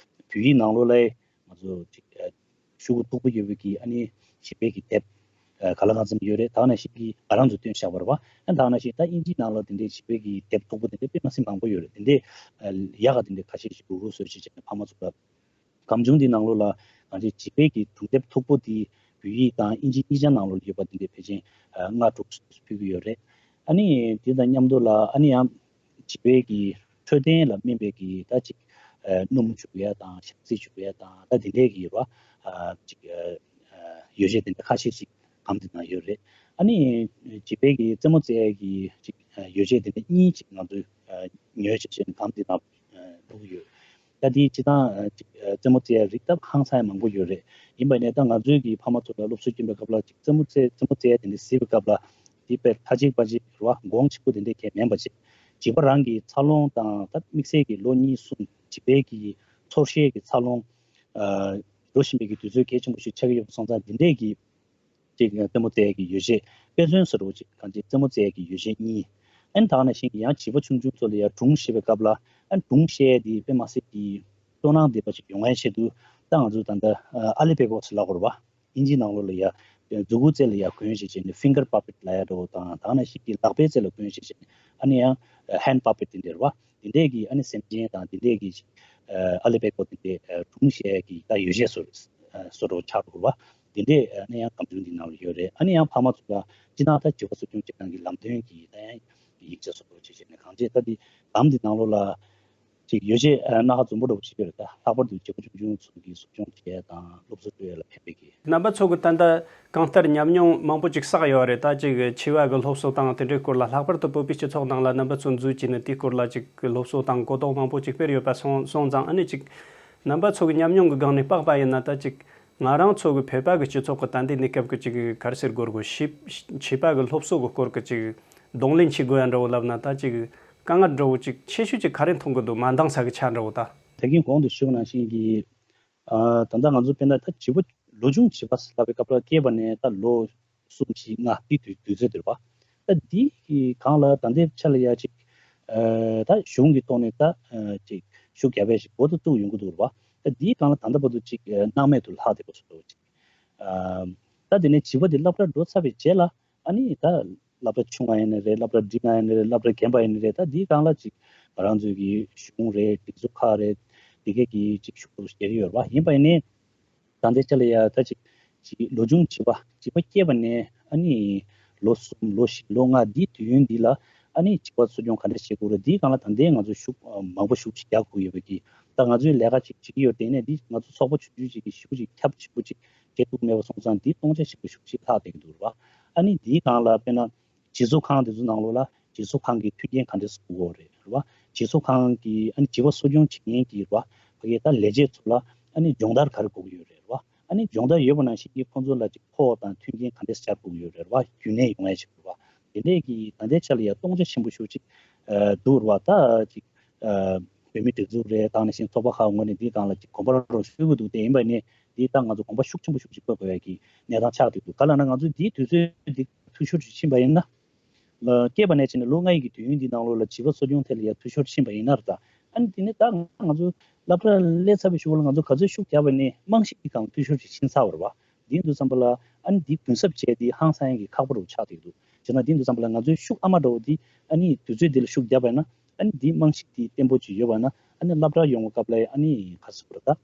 བོད་ཡིག་ནང་ལོགས་ལ་ང་ཚོ་ཅིག་ཨ་ཤོག་གུ་མཐུག་པོ་ཡོད་པའི་གི་ཨ་ནི་བྱིས་པའི་གི་དེབ་ཨ་ག་ལ་གང་འཚམ་ཡོད་རེད། ད་ག་ནང་བཞིན་གི་ང་རང་ཚོ་བཏོན་བཞག་པ་རེད་པ། ཨ་ད་ག་ནང་བཞིན་ད་ཨིན་ཇིའི་ནང་ལོགས་དེ་འདྲའི་བྱིས་པའི་གི་དེབ་མཐུག་པོ་དེ་འདྲའི་དཔེ་མ་སྲིད་མང་པོ་ཡོད་རེད། དེ་འདྲའི་ཨ་ཡག་ག་དེ་འདྲའི་ཁ་ཤས་ཤིག་རུག་རུག་བཟོས་བྱས་བྱས་ནས་ཕ་མ་ཚོ་ལ། སྒམ་ཆུང་འདིའི་ནང་ལོགས་ལ་ང་ཚོའི་བྱིས་པའི་གི་སྒྲུང་དེབ་མཐུག་པོ་འདི་བོད་ཡིག་དང་ཨིན་ཇི་གཉིས་ཆ་ནང་ལོགས་ཡོད་པ་འདི་འདྲའི་ཕལ་ཆེར་ཨ་ལྔ་དྲུག་ཕུལ་གྱི་ཡོད་རེད། ཨ་ནི་དེ་དང་མཉམ་དུ་ལ་ཨ་ནི་ཡང་བྱིས་པའི་གི་འཕྲོད་བསྟེན་ལ་སྨན་པའི་གི་ད་ཅིག་ཨ་སྣུམ་བྱུག་ཡ་དང་ཞག་ཚི་བྱུག་ཡ་དང་ད་དེ་འདྲའི་གི་ཡོད་པ་ཨ་ཅིག་ཨ་ཨ་ཡོ་བྱད་དེ་འདྲ་ཁ་ཤས་ཤིག་སྒམ་འདི་ནང་ཡོད་རེད། ཨ་ནི་བྱིས་པའི་གི་རྩེད་མོ་རྩེ་ཡ་གི་ཅིག་ཨ་ཡོ་བྱད་དེ་འདྲ་གཉིས་ཅིག་ང་ཚོས་ཨ་ཉོས་བྱས་བྱས་ནས་སྒམ་འདི་ནང་ཨ་བླུགས་ཡོད། ད་དེའི་སྤྱིར་བཏང་ཨ་ཅིག་ཨ་རྩེད་མོ་རྩེ་ཡ་རིགས་ད་ཧང་སང་ཡ་མང་པོ་ཡོད་རེད། ཡིན་པ་ནས་ད་ང་ཚོའི་གི་ཕ་མ་ཚོ་ལ་སློབ་གསོ་སྐྱོན་པའི་སྐབས་ལ་ཅིག་རྩེད་མོ་རྩེ་རྩེད་མོ་རྩེ་ཡ་དེ་འདྲ་གཟིགས་པའི་སྐབས་ལ་དེ་དཔེ་ཐ་ཅིག་པ་ཅིག་རེད་བ། གོང་ཆེན་པོ་དེ་འདྲ་གང་ཡང་མིན་པ་ཅིག་བྱིས་པ་རང་གི་འཚར་ལོངས་དང་ད་དམིགས་བསལ་གྱི་ལོ་གཉིས་གསུམ་བྱིས་པའི་གི་ཚོར་ཤེས་ཀྱི་འཚར་ལོངས་ཨ་འགྲོ་བཞིན་པའི་གི་དུས་ཚོད་གལ་ཆེན་པོ་ཞིག་ཆགས་ཀྱི་ཡོད་པ་སོང་ཙང་། དེ་འདྲས་གི་ཅིག་རྩེད་མོ་རྩེ་ཡ་གི་ཡོ་བྱད་དཔེ་མཚོན་བཟོ་འདྲ་བོ་ཅིག་གང་ཅི་རྩེད་མོ་རྩེ་ཡ་གི་ཡོ་བྱད་གཉིས། ཨན་ད་ག་ནང་བཞིན་གྱི་ཡང་བྱིས་པ་ཆུང་ཆུང་ཚོ་ལ་ཡང་སྒྲུང་བཤད་པའི་སྐབས་ལ་ཨན་སྒྲུང་བཤད་ཡ་དེ་དཔེ་མ་སྲིད་ཀྱི་སྤྲོ་སྣང་ལྡན་པ་ཅིག་ཡོང་ཡ་ཆེད་དུ་ད་ང་ཚོས་ད་ལྟ་ཨ་ལི་པེ་ཀོ་ཟེར་ལབ་དགོས་རེད་བ། ཨིན་ཇིའི་ནང་ལོགས་ལ་ཡང་མཛུ་གུའི་རྩེ་ལ་ཡང་གོན་བྱས་བྱས་ནས་ཕིང་གར་པ་པེཊ་ལབ་ཡ་འདྲ་བོ་དང་། ད་ག་ནང་བཞིན་གྱི་ལག་པའི་རྩེ་ལ་གོན་བྱས་བྱས་ནས་ཨ་ནི་ཡང་ཧེན་པ་པེཊ་དེ་འདྲ་རེད་བ། དེ་འདྲས་ཀྱི་ཨ་ནི་སེམས་ཅན་དང་དེ་འདྲས་ཀྱི་ཨ་ལི་པེ་ཀོ་དེ་འདྲས་སྒྲུང་བཤད་ཡ་གི་ད་ཡོ་བྱད་བཟོ་བཟོ་འདྲ་བོ་ཆགས་འདུག་བ། དེ་འདྲས་ཨ་ནི་ཡང་སྒམ་ཆུང་འདི་ནང་ལ་ཡོད་རེད། ཨ་ནི་ཡང་ཕ་མ་ཚོ་ལ་སྤྱིར་བཏང་ད་བྱིས་པ་གསོ་སྐྱོང་བྱེད་སྟངས་ཀྱི་ལམ་སྟོན་གྱི་ད་ཡང་ཡིག་ཆ་བཟོ་འདྲ་བོ་བྱས་བྱས་ནས་གང་ཅི་ད་འདི་སྒམ་འདི་ནང་ལོགས་ལ་ཅིག་ཡོ་བྱད་ཨ་སྣ་ཁ་འཛོམས་པོ་འདྲ་བོ་ཞིག་ཡོད་རེད། ད་ལྷག་པར་དུ་བྱིས་པ་ཆུང་ཆུང་ཚོ་གི་གསོ་སྐྱོང་བྱེད་ཡ་དང་སློབ་གསོ་སྤྲོད་ཡ་ལ་ཕན་པའི་གི། རྣམ་པ་ཚོ་གི་ད་ལྟ་གང་ལྟར་ཉམས་མྱོང་མང་པོ་ཅིག་བསགས་ཡོད་རེད། ད་ཅིག་ཆེ་བ་གི་སློབ་གསོ་དང་དེ་འདྲའི་སྐོར་ལ་ལྷག་པར་དུ་བོད་པའི་སྤྱི་ཚོགས་ནང་ལ་རྣམ་པ་ཚོ་འཛུལ་གྱིས་ནི་དེའི་སྐོར་ལ་ཅིག་སློབ་གསོ་དང་གོ་རྟོགས་མང་པོ་ཅིག་སྤེལ་ཡོད་པ་སོང་སོང་ཙང་། ཨ་ནི་ཅིག་རྣམ་པ་ཚོ་གི་ཉམས་མྱོང་གི་སྒང་ནས་དཔག་པ་ཡིན་ན། ད་ཅིག་ང་རང་ཚོ་གི་བོད་པ་གི་སྤྱི་ཚོགས་གི་ད་ལྟའི་གནས་སྐབས་ཀྱི་ཅིག་ག་རེ་ཟེར་དགོས་རེད་གོ། ཤེས་བྱིས་པ་གི་སློབ་གསོ་གི་སྐོར་གི་ཅིག་གདོང་ལེན་བྱེད་དགོས་ཡ་འདྲ་བོ་ལབ་ན། ད་ཅིག་དཀའ་ངལ་འདྲ་བོ་ཅིག་ཆེ་ཤོས་ཅིག་ག་རེ་མཐོང་གི་འདུག་མ་འདང་ས་གི་ཆ་འདྲ་བོ་ད། ད་གིན་གོང་དུ་ཞུས་པ་ནང་བཞིན་གྱི། ཨ་ད་ལྟ་ང་ཚོ་དཔེར་ན་ད་བྱིས་པ་ལོ་ཆུང་བྱིས་པ་ལབ་པའི་སྐབས་ལ་སྐྱེས་པ་ནས་ད་ལོ་གསུམ་བཞི་ལྔ་དེ་དུས་དུས་ཚོད་དེ་རེད་བ། ད་འདི་གི་སྒང་ལ་ད་ལྟའི་ཆ་ལ་ཡ་ཅིག་ཨ་ད་གཞུང་གི་ཐོག་ནས་ད་ཨ་ཅིག་ཤུགས་རྒྱབ་པ་ཞིག་འགོ་ད་བཙུགས་ཡོང་གི་འདུག་རེད་བ། ད་འདིའི་སྒང་ལ་ད་ལྟ་བར་དུ་ཅིག་ཨ་སྣང་མེད་དུ་ལྷག་བསྡད་པ་བཟོ་འདྲ་བོ་ཅིག་ཨ་ད་དེ་ནས་བྱིས་པ་དེ་སློབ་གྲྭར་འགྲོ་ཚར་བའི་རྗེས་ལ། ཨ་ནི་ད་སློབ་གྲྭ་ཆུང་བ་ཡིན་ནའི་རེད། སློབ་གྲྭ་འབྲིང་བ་ཡིན་ནའི་རེད། སློབ་གྲྭ་རྒན་པ་ཡིན་ནའི་རེད། ད་འདིའི་སྒང་ལ་ཅིག་ང་རང་ཚོའི་གི་གཞུང་རེད། སྒྲིག་འཛུགས་ཁག་རེད། འདི་གས་ཀྱི་ཅིག་ཤུགས་རྒྱག་གི་ཡོད་རེད་བ། ཡིན་པ་ཡིན་ནའི་ད་ལྟའི་ཆ་ལ་ཡ་ད་ཅིག་ཅིག་ལོ་ཆུང་བྱིས་པ་བྱིས་པ་སྐྱེས་པ་ནས་ཨ་ནི་ལོ་གསུམ་ལོ་བཞི་ལོ་ལྔ་འདིའི་དུས་ཡུན་འདི་ལ་ཨ་ནི་བྱིས་པ་གསོ་སྐྱོང་ག་འདྲ་བྱེད་དགོས་རེད། འདིའི་སྒང་ལ་ད་ལྟའི་ང་ཚོ་ཤུགས་མང་པོ་ཤུགས་ཤིག་རྒྱག་དགོས་ཡོད་པའི་གི། ད་ང་ཚོའི་ལས་ཀ་ཅིག་བྱེད་ཀྱི་ཡོད་དེ་ནས་འདི་ང་ཚོ་ཚོགས་པ་ཆུང་ཆུང་ཅིག་གི་ཤུགས་ཅིག་ཁྱབ་ཆེན་པོ་ཅིག་བྱེད་ཐུབ་མེད་པ་སོང་ཙང་། འདི་སྟོང་ཆ་ཆེན་པོ་ཤུགས་ཅིག་ལྷག་བསྡད་ཀྱི་འདུག་རེད་བ། ཨ་ནི་འདིའི་སྒང་ལ་དཔེར་ན་སྤྱི་ཚོགས་ཁང་དེ་ཚོ་ནང་ལོགས་ལ་སྤྱི་ཚོགས་ཁང་གི་མཐུན་རྐྱེན་ག་འདྲས་དགོས་རེད་རེད་བ། སྤྱི་ཚོགས་ཁང་གི་ཨ་ནི་བྱིས་པ་གསོ་སྐྱོང་བྱེད་མཁན་གྱི་རེད་བ། ཕ་གི་ད་ལས་བྱེད་ཚོ་ལ་ཨ་ནི་སྦྱོང་བརྡར་ག་རེ་དགོས་ཀྱི་ཡོད་རེད་རེད་བ། ཨ་ནི་སྦྱོང་བརྡར་ཡོད་པ་ནང་བཞིན་གྱི་ཁོང་ཚོ་ལ་ཅིག་ཕོགས་དང་མཐུན་རྐྱེན་ག་འདྲས་སྦྱར་དགོས་ཀྱི་ཡོད་རེད་རེད་བ། རྒྱུན་གནས་ཡོང་ཡ་ཞིག་རེད་བ། དེ་འདྲས་ཀྱི་ད་ལྟའི་ཆ་ལ་ཡ་སྟོང་ཆ་ཆེན་པོ་ཤུགས་ཅིག་ཨ་འདུག་རེད་བ། ད་ཅིག་ཨ་བོད་མི་སྒྲིག་འཛུགས་རེད། ད་ནང་བཞིན་ཚོགས་པ་ཁག་ངོས་ནས་འདིའི་སྒང་ལ་ཅིག་གོམ་པ་རོགས་ཞུ་གི་འདུག་དེ་ཡིན་པ་ནས་འདི་ད་ང་ཚོ་གོམ་པ་ཤུགས་ཆེན་པོ་ཤུགས་ཅིག་སྤོ་དགོས་ཡ་གི་གནས་སྟངས་ཆགས་བསྡད་འདུག་ག་ལབ་ན་ང་ཚོ་འདིའི་དུས་ཚོད་འདི་འཐུས་ཤོར་ཅིག་ཕྱིན་པ་ཡིན་ན། ལ་སྐྱེས་པ་ནས་བྱས་ནས་ལོ་ལྔ་ཡི་གི་དུས་ཡུན་འདི་ནང་ལོགས་ལ་བྱིས་པ་གསོ་སྐྱོང་ཐད་ལ་ཡ་འཐུས་ཤོར་ཕྱིན་པ་ཡིན་ན་རེད། ད་ཨ་ནི་དེ་ནས་ད་ང་ཚོ་སློབ་གྲྭ་སླེབས་ཚར་བའི་གཞུག་ལ་ང་ཚོ་ག་ཚོད་ཤུགས་རྒྱབ་པ་ནས་རྨང་གཞི་གི་སྒང་འཐུས་ཤོར་ཅིག་ཕྱིན་ཚར་བ་རེད་བ། འདི་འདུག་བསམ་པ་ལ་ཨ་ནི་འདི་གུན་གསབ་བྱས་ཏེ་ཧང་སང་ཡག་གི་ཁག་པོ་རུ་ཆགས་བསྡད་འདུག་བྱས་ན་འདི་འདུག་བསམ་པ་ལ་ང་ཚོའི་ཤུགས་ཨ་མ་འདྲ་བོ་འདི་ཨ་ནི་དུས་ཚོད་འདི་ལ་ཤུགས་བརྒྱབ་པ་ཡིན་ན་ཨ་ནི་འདི་རྨང་གཞི་འདི་བརྟན་པོ་ཅིག་ཡོད་པ་ན་ཨ་ནི་སློབ་གྲྭ་ཡོང་བའི་སྐབས་ལ་ཨ་ནི་ག་རེ་ཟེར་དགོས་རེད་ད།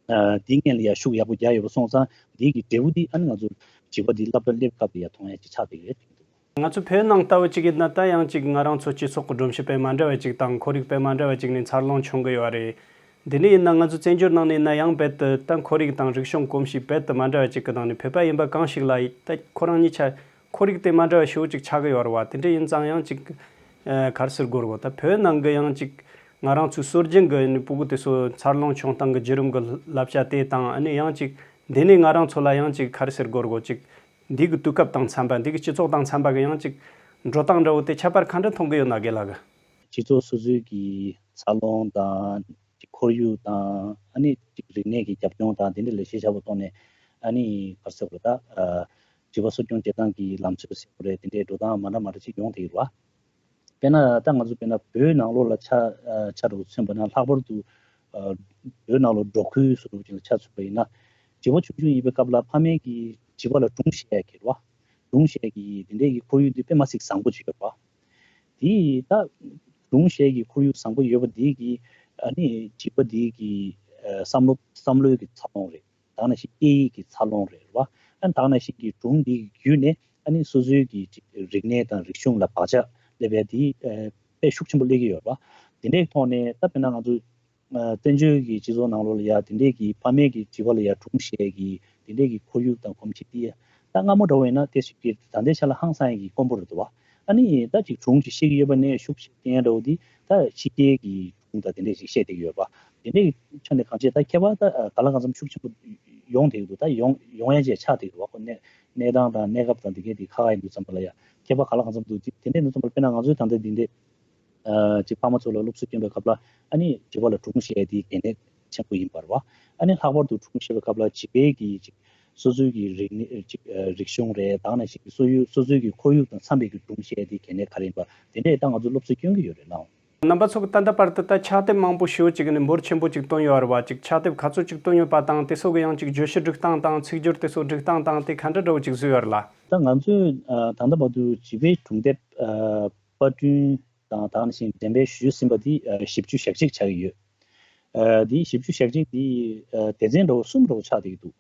ཨ་འདི་སྔོན་ལ་ཡ་ཤུགས་ཡག་པོ་རྒྱག་ཡོད་པ་སོང་ཙང་འདི་གི་འབྲས་བུ་འདི་ཨ་ནི་ང་ཚོ་བྱིས་པ་འདི་སློབ་གྲྭ་སླེབས་སྐབས་ལ་ཡ་མཐོང་ཡ་ཅིག་ཆགས་བསྡད་ཡོད་རེད། ང་ཚོ་བོད་ནང་ལྟ་བུ་ཅིག་ཡིན་ན་ད་ཡང་ཅིག་ང་རང་ཚོ་སྤྱི་ཚོགས་ཀྱི་སྒྲོམ་གཞི་དཔེ་མ་འདྲ་བ་ཅིག་དང་ཁོར་ཡུག་དཔེ་མ་འདྲ་བ་ཅིག་ནས་འཚར་ལོངས་བྱུང་གི་ཡོད་རེད། འདི་ནས་ཡིན་ན་ང་ཚོ་བཙན་བྱོལ་ནང་ནས་ཡིན་ན་ཡང་རྦད་དེ་ད་ཁོར་ཡུག་དང་རིག་གཞུང་གོམས་གཤིས་རྦད་དེ་མ་འདྲ་བ་ཅིག་གི་ནང་ནས་བོད་པ་ཡིན་པ་གང་ཞིག་ལ་ད་ཁོ་རང་གཉིས་ཆ་ཁོར་ཡུག་དེ་མ་འདྲ་བ་ཞེ་པོ་ཅིག་ཆགས་ཀྱི་ཡོད་རེད་བ། དེ་འདྲ་ཡིན་ཙང་ཡང་ཅིག་ཨ་ག་རེ་ཟེར་དགོས་རེད་བ། ད་བོད་ནང་གི་ཡང་ཅིག་ང་རང་ཚོའི་སྲོལ་རྒྱུན་གྱི་ཨ་ནི་ཕྲུ་གུ་དེ་ཚོ་འཚར་ལོངས་བྱུང་སྟངས་ཀྱི་བརྒྱུད་རིམ་གྱི་བསླབ་བྱ་དེ་དང་ཨ་ནི་ཡང་ཅིག་འདི་ནས་ང་རང་ཚོ་ལ་ཡང་ཅིག་ག་རེ་ཟེར་དགོས་རེད་བ། ཅིག་འདི་གི་དུས་སྐབས་དང་འཚམ་པ་འདི་གི་སྤྱི་ཚོགས་དང་འཚམ་པ་གི་ཡང་ཅིག་འགྲོ་སྟངས་འདྲ་བོ་དེ་ཁྱད་པར་ག་འདྲ་མཐོང་གི་ཡོད་ན་དགེ་ལགས། སྤྱི་ཚོགས་སོ་སོའི་གི་འཚར་ལོངས་དང་ཅིག་ཁོར་ཡུག་དང་ཨ་ནི་ཅིག་རིག་གནས་ཀྱི་རྒྱབ་ལྗོངས་དང་དེ་འདྲ་ལ་གཞི་བཞག་པའི་ཐོག་ནས་ཨ་ནི་ག་རེ་ཟེར་དགོས་རེད་ད། བྱིས་པ་གསོ་སྐྱོང་བྱེད་སྟངས་ཀྱི་ལམ་སྲོལ་ཟེར་དགོས་རེད། དེ་འདྲའི་འགྲོ་སྟངས་མ་འདྲ་མ་འདྲ་ཅིག་ཡོང་བསྡད་ཡོད་རེད་བ། དཔེར་ན་ད་ང་ཚོ་དཔེར་ན་བོད་ནང་ལོགས་ལ་ཆ་ཆ་འདྲ་བོ་མཚོན་པ་ན་ལྷག་པར་དུ་བོད་ནང་ལོགས་འབྲོག་ཁུལ་སོགས་ཅིག་ལ་ཆ་མཚོན་པ་ཡིན་ན་བྱིས་པ་ཆུང་ཆུང་ཡིན་པའི་སྐབས་ལ་ཕ་མས་ཀྱིས་བྱིས་པ་ལ་སྒྲུང་བཤད་ཡ་གི་རེད་བ། སྒྲུང་བཤད་ཀྱི་དེ་འདྲའི་གི་ཁོར་ཡུག་འདི་དཔེ་མ་སྲིད་བཟང་པོ་ཅིག་ཡོད་པ། དེ་ད་སྒྲུང་བཤད་ཀྱི་ཁོར་ཡུག་བཟང་པོ་ཡོད་པ་འདི་གི་ཨ་ནི་བྱིས་པ་འདི་གི་བསམ་བློ་བསམ་བློའི་གི་འཚར་ལོངས་རེད། ད་ནང་བཞིན་སྐད་ཡིག་གི་འཚར་ལོངས་རེད་བ། ཨ་ནི་ད་ནང་བཞིན་གྱི་སྒྲུང་འདི་གི་བརྒྱུད་ནས་ཨ་ནི་སོ་སོའི་གི་ཅིག་རིག་གནས་དང་རིག་གཞུང་ལ་བག་ཆགས་སླེབས་ཡ་དེ་ཨ་དཔེ་ཤུགས་ཆེན་པོ་སླེབས་ཀྱི་ཡོད་རེད་བ། དེ་འདྲའི་ཐོག་ནས་ད་དཔེར་ན་ང་ཚོ་ཨ་བཙན་བྱོལ་གྱི་སྤྱི་ཚོགས་ནང་ལོགས་ལ་ཡ་དེ་འདྲའི་གི་ཕ་མས་གི་བྱིས་པ་ལ་ཡ་སྒྲུང་བཤད་ཀྱི་དེ་འདྲའི་གི་ཁོར་ཡུག་དང་གོམས་གཤིས་དེ་ད་སྔ་མོ་འདྲ་བོ་ཡིན་ན་དེ་ཞིག་གི་ད་ལྟའི་ཆ་ལ་ཧང་སང་ཡ་གི་དཀོན་པོ་རེད་འདུག་བ། ཨ་ནི་ད་ཅིག་སྒྲུང་ཅིག་བཤད་ཀྱི་ཡོད་པ་ནས་ཤུགས་ཆེ་བསྟན་ཡ་འདྲ་བོ་འདི་ད་ཕྱི་རྒྱལ་གྱི་སྒྲུང་དང་དེ་འདྲས་ཅིག་བཤད་བསྡད་ཀྱི་ཡོད་པ། དེ་འདྲའི་ཆ་ནས་གང་བྱས་ད་ཁྱད་པར་ད་ག་ལ་གང་འཚམ་ཤུགས་ཆེན་པོ་ཡོང་བསྡད་ཀྱི་འདུག་ད་ཡོང་ཡོང་ཡ་ཅིག་ཆགས་བསྡད་ཀྱི་འདུག་བ། ཁོ་གནས་གནས་སྟངས་དང་གནས་སྐབས་དང་དེ་གའི་དེ་ཁག་ཁག་ཡིན་དུས་ཙམ་པ་ལ་ཡ་ཁྱད་པར་ག་ལ་གང་འཚམ་འདུག་ཅིག་དེ་འདྲས་ཡིན་དུས་ཙམ་པ་ལ་དཔེར་ན་ང་ཚོའི་ད་ལྟ་འདི་འདྲས། ཨ་ཅིག་ཕ་མ་ཚོ་ལ་སློབ་གསོ་སྐྱོན་པའི་སྐབས་ལ་ཨ་ནི་བྱིས་པ་ལ་སྒྲུང་བཤད་ཡ་དེ་གལ་གནད་ཆེན་པོ་ཡིན་པ་རེད་བ། ཨ་ནི་ལྷག་པར་དུ་སྒྲུང་བཤད་པའི་སྐབས་ལ་བྱིས་པའི་གི་ཅིག་སོ་སོའི་གི་རིག་གནས་ཅིག་ཨ་རིག་གཞུང་རེད། ད་ནང་བཞིན་གི་སོ་ཡུལ་སོ་སོའི་གི་ཁོར་ཡུག་དང་འཚམ་པའི་གི་སྒྲུང་བཤད་ཡ་དེ་གལ་གནད་ག་རེ་ཡིན་པ་དེ་འདྲས་ད་ང་ཚོ་སློབ་གསོ་སྐྱོན་གི་ཡོད་རེད་ལགས། རྣམ་པ་ཚོ་གི་ད་ལྟ་བར་དུ་ད་ཕྱག་དེབ་མང་པོ་ཞེ་པོ་ཅིག་ནས་འབོར་ཆེན་པོ་ཅིག་བཏོན་ཡོད་རེད་བ། ཅིག་ཕྱག་དེབ་ག་ཚོད་ཅིག་བཏོན་ཡོད་པ་དང་དེ་ཚོ་གི་ཡང་ཅིག་བརྗོད་གཞི་སྒྲིག་སྟངས་དང་ཚིག་སྦྱོར་དེ་ཚོ་སྒྲིག་སྟངས་དང་དེ་ག་འདྲ་འདྲ་བོ་ཅིག་བཟོས་ཡོད་རེད་ལགས། ད་ང་ཚོས་ཨ་ད་ལྟ་བར་དུ་བྱིས་པའི་སྒྲུང་དེབ་ཨ་པར་སྐྲུན་དང་ད་ག་ནང་བཞིན་འགྲེམས་སྤེལ་ཞུས་ཟིན་པ་དེ་ཨ་བཞི་བཅུ་ཞེ་གཅིག་ཆགས་ཀྱི་ཡོད། ཨ་དེ་བཞི་བཅུ་ཞེ་གཅིག་དེ་ཨ་སྡེ་ཚན་འདྲ་བོ་གསུམ་འདྲ་བོ་ཆགས་བསྡད་ཀྱི་འདུག་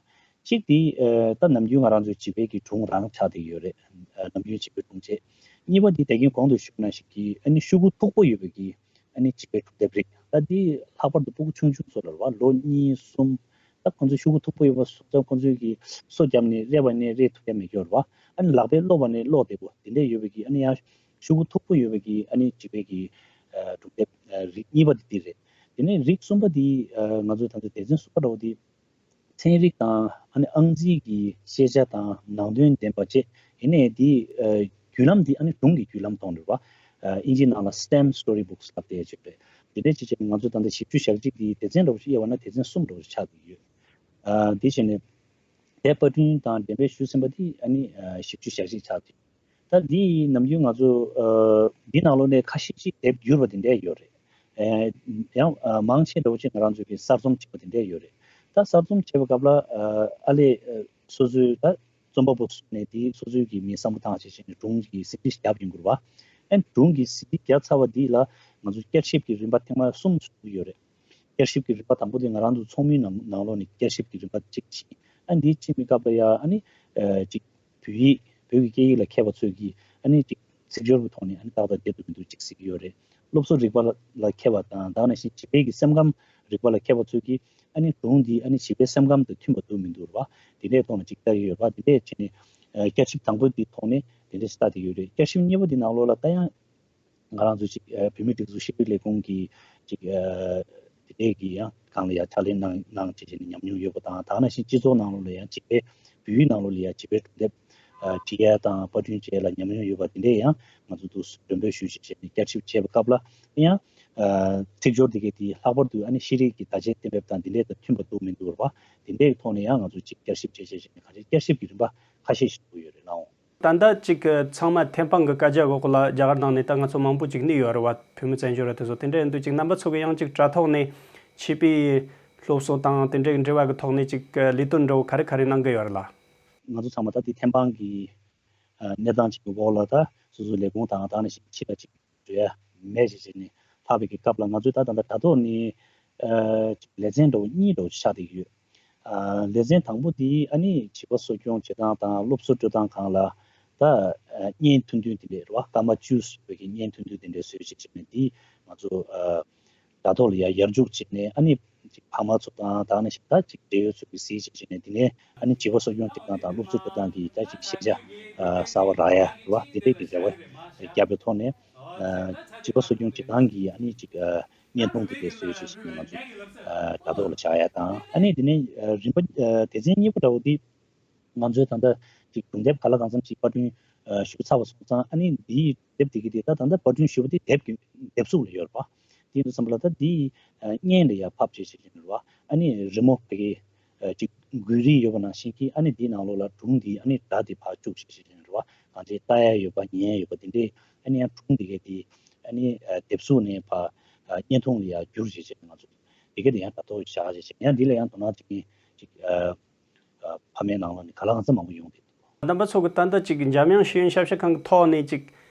གཅིག་དེ་ཨ་ད་ནམ་རྒྱུན་ང་རང་ཚོའི་བྱིས་པའི་གི་སྒྲུང་རང་ཆགས་བསྡད་ཀྱི་ཡོད་རེད། ཨ་ནམ་རྒྱུན་བྱིས་པའི་སྒྲུང་བྱས། གཉིས་པ་དེ་ད་གིན་གོང་དུ་ཞུས་ནང་བཞིན་གྱི་ཨ་ནི་ཤོག་གུ་མཐུག་པོ་ཡོད་པའི་གི་ཨ་ནི་བྱིས་པའི་སྒྲུང་དེབ་རིགས། ད་འདི་ལྷག་པར་དུ་ཕྲུ་གུ་ཆུང་ཆུང་ཚོ་ལ་རེད་བ། ལོ་གཉིས་གསུམ། ད་ཁོང་ཚོའི་ཤོག་གུ་མཐུག་པོ་ཡོད་པ་སོང་ཙང་ཁོང་ཚོའི་གི་སོ་བརྒྱབ་ནས་རེད་བ་ནས་རེད་ཐུབ་ཡ་མེད་ཀྱི་ཡོད་རེད་བ། ཨ་ནི་ལག་པས་ཀློག་པ་ནས་ཀློག་བདེ་པོ་དེ་འདྲས་ཡོད་པའི་གི་ཨ་ནི་ཡང་ཤོག་གུ་མཐུག་པོ་ཡོད་པའི་གི་ཨ་ནི་བྱིས་པའི་གི་ཨ་སྒྲུང་དེབ་ཨ་རིགས་གཉིས་པ་དེ་འདི་རེད། དེ་ནས་རིགས་གསུམ་པ་དེ་ཨ་ང་ཚོའི་ད་ལྟ་སྡེ་ཚན་གསུམ་པ་འདྲ་བོ་དེ་ཚན་རིག་དང་ཨ་ནི་ཨང་རྩིས་ཀྱི་ཤེས་བྱ་དང་ནང་དོན་ལྡན་པ་བཅས་ཡིན་ནའི་དེ་ཨ་བརྒྱུད་ལམ་དེ་ཨ་ནི་སྒྲུང་གི་བརྒྱུད་ལམ་ཐོག་ནས་རེད་བ། ཨ་ཨིན་ཇིའི་ནང་ལ་སི་ཊེམ་སི་ཊོ་རི་བུག་སི་ལབ་བསྡད་ཡོད་རེད། དེ་འདྲས་བྱས་བྱས་ནས་ང་ཚོ་ད་ལྟ་བཞི་བཅུ་ཞེ་གཅིག་དེ་སྡེ་ཚན་འདྲ་བོ་ཞིག་དབྱེ་བ་ན་སྡེ་ཚན་གསུམ་འདྲ་བོ་ཞིག་ཆགས་ཀྱི་ཡོད། ཨ་དེ་བྱས་ནས་དེབ་པར་སྐྲུན་དང་འགྲེམས་སྤེལ་ཞུས་ཟིན་པ་དེ་ཨ་ནི་ཨ་བཞི་བཅུ་ཞེ་གཅིག་ཆགས་ཀྱི་ཡོད། ད་འདི་ནམ་རྒྱུན་ང་ཚོ་ཨ་འདི་ནང་ལོགས་ནས་ཁ་ཤས་ཤིག་དེབ་བསྒྱུར་བ་དེ་འདྲས་ཡོད་རེད། ཨ་ཡང་ཨ་མང་ཆེ་འདྲ་བོ་ཅིག་ང་རང་ཚོ་གིས་གསར་རྩོམ་བྱས་པ་དེ་འདྲས་ཡོད་རེད། ད་གསར་རྩོམ་བྱས་པའི་སྐབས་ལ་ཨ་ཨ་ལས་ཨ་སོ་སོའི་ད་རྩོམ་པ་པོ་ཚོ་ནས་དེ་སོ་སོའི་གི་མི་བསམ་བློ་བཏང་བྱས་བྱས་ནས་སྒྲུང་གི་ཟིན་བྲིས་བརྒྱབ་ཡོང་གི་རེད་བ། ཨ་སྒྲུང་གི་ཟིན་བྲིས་བརྒྱབ་ཚར་བ་འདི་ལ་ང་ཚོ་བསྐྱར་ཞིབ་ཀྱི་རིམ་པ་ཐེངས་མ་གསུམ་བཟོ་གི་ཡོད་རེད། བསྐྱར་ཞིབ་ཀྱི་རིམ་པ་དང་པོ་དེ་ང་རང་ཚོ་ཚོགས་མིའི་ནང་ནང་ལོགས་ནས་བསྐྱར་ཞིབ་ཀྱི་རིམ་པ་གཅིག་ཕྱིན། ཨ་འདི་ཕྱིན་པའི་སྐབས་ལ་ཡ་ཨ་ནི་ཨ་གཅིག་བོད་ཡིག་བོད་ཀྱི་སྐད་ཡིག་ལ་མཁས་པ་ཚོས་ཀྱིས་ཨ་ནི་གཅིག་ཚིག་སྦྱོར་གྱི་ཐོག་ནས་ཨ་ནི་ཏག་ཏག་བསྡད་འདུག་མི་འདུག་གཅིག་གཟིགས་ཀྱི་ཡོད་རེད། སློབ་གསོ་རིག་པ་ལ་མཁས་པ་དང་ད་ག་ནང་བཞིན་བྱིས་པའི་གི་སེམས་ཁམས་རིག་པ་ལ་མཁས་པ་ཚོས་ཀྱིས་ཨ་ནི་སྒྲུང་འདི་ཨ་ནི་བྱིས་པའི་སེམས་ཁམས་དང་མཐུན་པ་འདུག་མི་འདུག་རེད་བ། དེ་འདྲའི་ཐོག་ནས་གཅིག་ལྟ་གི་ཡོད་རེད་བ། དེ་འདྲས་བྱས་ནས་ཨ་བསྐྱར་ཞིབ་དང་པོ་འདིའི་ཐོག་ནས་དེ་འདྲས་ལྟ་བསྡད་ཀྱི་ཡོད་རེད། བསྐྱར་ཞིབ་གཉིས་པ་འདི་ནང་ལོགས་ལ་ད་ཡང་ང་རང་ཚོ་ཅིག་ཨ་བོད་མིའི་སྒྲིག་འཛུགས་ཤེས་རིག་ལས་ཁུངས་ཀྱི་ཅིག་ཨ་དེ་འདྲའི་གི་ཡང་སྒང་ལ་ཡང་ཕྱག་ལས་གནང་གནང་བྱས་བྱས་ནས་ཉམས་མྱོང་ཡོད་པ་དང་། ད་ག་ནང་བཞིན་སྤྱི་ཚོགས་ནང་ལོགས་ལ་ཡང་ཅིག་དཔེ་བོད་ཡིག་ནང་ལོགས་ལ་ཡང་བྱིས་པའི་སྒྲུང་དེབ་ཨ་བྲིས་ཡ་དང་པར་སྐྲུན་བྱས་ལ་ཉམས་མྱོང་ཡོད་པ་དེ་འདྲས་ཡང་ང་ཚོ་འདུག་སེ་འགྲེམས་སྤེལ་ཞུས་བྱས་བྱས་ནས་བསྐྱར་ཞིབ་བྱས་པའི་སྐབས་ལ་ཡང་ཨ་ཚིག་སྦྱོར་དེ་གའི་དེ་ལྷག་པར་དུ་ཨ་ནི་ཤེས་རིག་གི་བརྡ་ཆད་གཏན་འབེབས་དང་དེ་འདྲས་དང་མཐུན་པ་འདུག་མི་འདུག་རེད་བ། དེ་འདྲའི་ཐོག་ནས་ཡང་ང་ཚོ་ཅིག་བསྐྱར་ཞིབ་བྱས་བྱས་བྱས་ནས་ག་རེ་བསྐྱར་ཞིབ་ཀྱི་རིམ་པ་ཁ་ཤས་ཤིག་འདུག་ཡོད་རེད་ལགས་འོང་། ད་ལྟ་ཅིག་ཚང་མ་ཐེམ་སྤང་གི་བཀའ་རྒྱ་འོག་ལ་རྒྱ་གར་ནང་ནས་ད་ང་ཚོ་མང་པོ་ཅིག་གནས་ཡོད་རེད་བ། བོད་མི་བཙན་བྱོལ་བ་དེ་ཚོ་དེ་འདྲ་ཡིན་དུས་ཅིག་རྣམ་པ་ཚོ་གི་ཡང་ཅིག་དྲ་ཐོག་ནས་བྱིས་པའི་སློབ་གསོ་དང་དེ་འདྲའི་འབྲེལ་བ་གི་ཐོག་ནས་ཅིག་ལས་དོན་འདྲ་བོ་ག་རེ་ག་རེ་གནང་གི་ཡོད་རེད་ལ། ང་ཚོ་ཚང་མ་ད་དེ་ཐེམ་སྤང་གི་ཨ་གནས་སྟངས་ཅིག་གི་འོག་ལ་ད་སོ་སོའི་ལས་ཁུངས་དང་དེ་ནང་བཞིན་ཕྱི་ལ་ཅིག་འགྲོ་ཡ་མེད་ཅེས་བྱས་ནས་ལྷག་པའི་གི་སྐབས་ལ། ང་ཚོས་ད་ད་ལྟ་དྲ་ཐོག་ནས་ཨ་ཅིག་ལེ་ཚན་འདྲ་བོ་གཉིས་འདྲ་བོ་ཆགས་བསྡད་ཀྱི་ཡོད། ཨ་ལེ་ཚན་དང་པོ་དེ་ཨ་ནི་བྱིས་པ་གསོ་སྐྱོང་བྱེད་སྟངས་དང་སློབ་གསོ་སྤྲོད་སྟངས་སྒང་ལ་ད་ཨ་བརྙན་ཐུང་ཐུང་དེ་འདྲས་རེད་བ། སྐར་མ་བཅུ་ཙམ་པའི་གི་བརྙན་ཐུང་ཐུང་དེ་འདྲས་བཟོས་བྱས་བྱས་ནས། དེ་ང་ཚོ་ཨ་དྲ་ཐོག་ལ་ཡ་ཡར་འཇུག་བྱས་ནས། ཨ་ནི་ཅིག་ཕ་མ་ཚོ་དང་དེ་ནང་བཞིན་ད་ཅིག་འབྲེལ་ཡོད་ཚོ་གིས་གཟིགས་བྱས་བྱས་ནས། དེ་ནས་ཨ་ནི་བྱིས་པ་གསོ་སྐྱོང་བྱེད་སྟངས་དང་སློབ་གསོ་སྤྲོད་སྟངས་ཀྱི་ད་ཅིག་ཤེས་བྱ་ཨ་གསར་པ་རག་ཡ་རེད་བ། དེ་འདྲས་ཀྱི་རེ་བ་བརྒྱབ་པའི་ཐོག་ནས། ཨ་བྱིས་པ་གསོ་སྐྱོང་བྱེད་སྟངས་ཀྱི་ཨ་ནི་ཅིག་ཨ་བརྙན་ཐུང་དེ་འདྲས་བཟོས་བྱས་བྱས་ནས་ང་ཚོ་ཨ་དྲ་ཐོག་ལ་བཞག་ཡ་དང་། ཨ་ནི་དེ་ནས་ཨ་རིམ་པ་ཨ་སྡེ་ཚན་གཉིས་པ་འདྲ་བོ་དེ། ང་ཚོའི་ད་ལྟ་ཅིག་སྒྲུང་དེབ་གང་ལ་གང་འཚམ་ཅིག་པར་སྐྲུན་ཨ་ཞུ་ཚར་བ་སོང་ཙང་། ཨ་ནི་འདིའི་དེབ་དེ་གི་དེ་ད་ད་ལྟ་པར་སྐྲུན་ཞུ་བ་དེ་དེབ་ཀྱི་དེབ་གཟུགས་ལ་ཡོད་རེད་པ། དེ་ཡིན་དུས་ཙམ་པ་ལ་ད་འདིའི་ཨ་བརྙན་ལ་ཡར་ཕབ་བྱས་བྱས་བྱས་ནས་རེད་པ། ཨ་ནི་རི་མོ་དེ་གི་ཨ་ཅིག་འགུལ་རིས་ཡོད་པ་ནང་བཞིན་གྱི། ཨ་ནི་འདིའི་ནང་ལོགས་ལ་སྒྲུང་འདི་ཨ་ནི་སྒྲ་དེ་ཕར་བཅུག་བྱས་བྱས་བྱས་ནས་རེད་པ། གང་ཅི་ལྟ་ཡ་ཡོད་པ་ཉན་ཡ་ཡོད་པ་དེ་འདྲས། ཨ་ནི་ཡང་སྒྲུང་དེ་གི་དེ་ཨ་ནི་ཨ་དེབ་གཟུགས་ནས་ཕར་ཨ་བརྙན་ཐུང་ལ་ཡར་བསྒྱུར་བྱས་བྱས་ནས་ང་ཚོ་དེ་གི་དེ་ཡང་དྲ་ཐོག་བཞག་བྱས་བྱས། ཡང་འདི་ལ་ཡང་དོ་སྣང་བྱེད་མཁན་ཅིག་ཨ། ཨ་ཕ་མའི་ནང་ལོགས་ནས་གང་ལ་གང་འཚམ་མང་པོ་ཡོང་བསྡད་འདུག་རྣམ་པ་ཚོ་གི་ད་ལྟ་ཅིག་འཇམ་དབྱངས་ཤེས་ཡོན་ཞབས་ཞུ་ཁང་གི་ཐོག་ནས་ཅིག་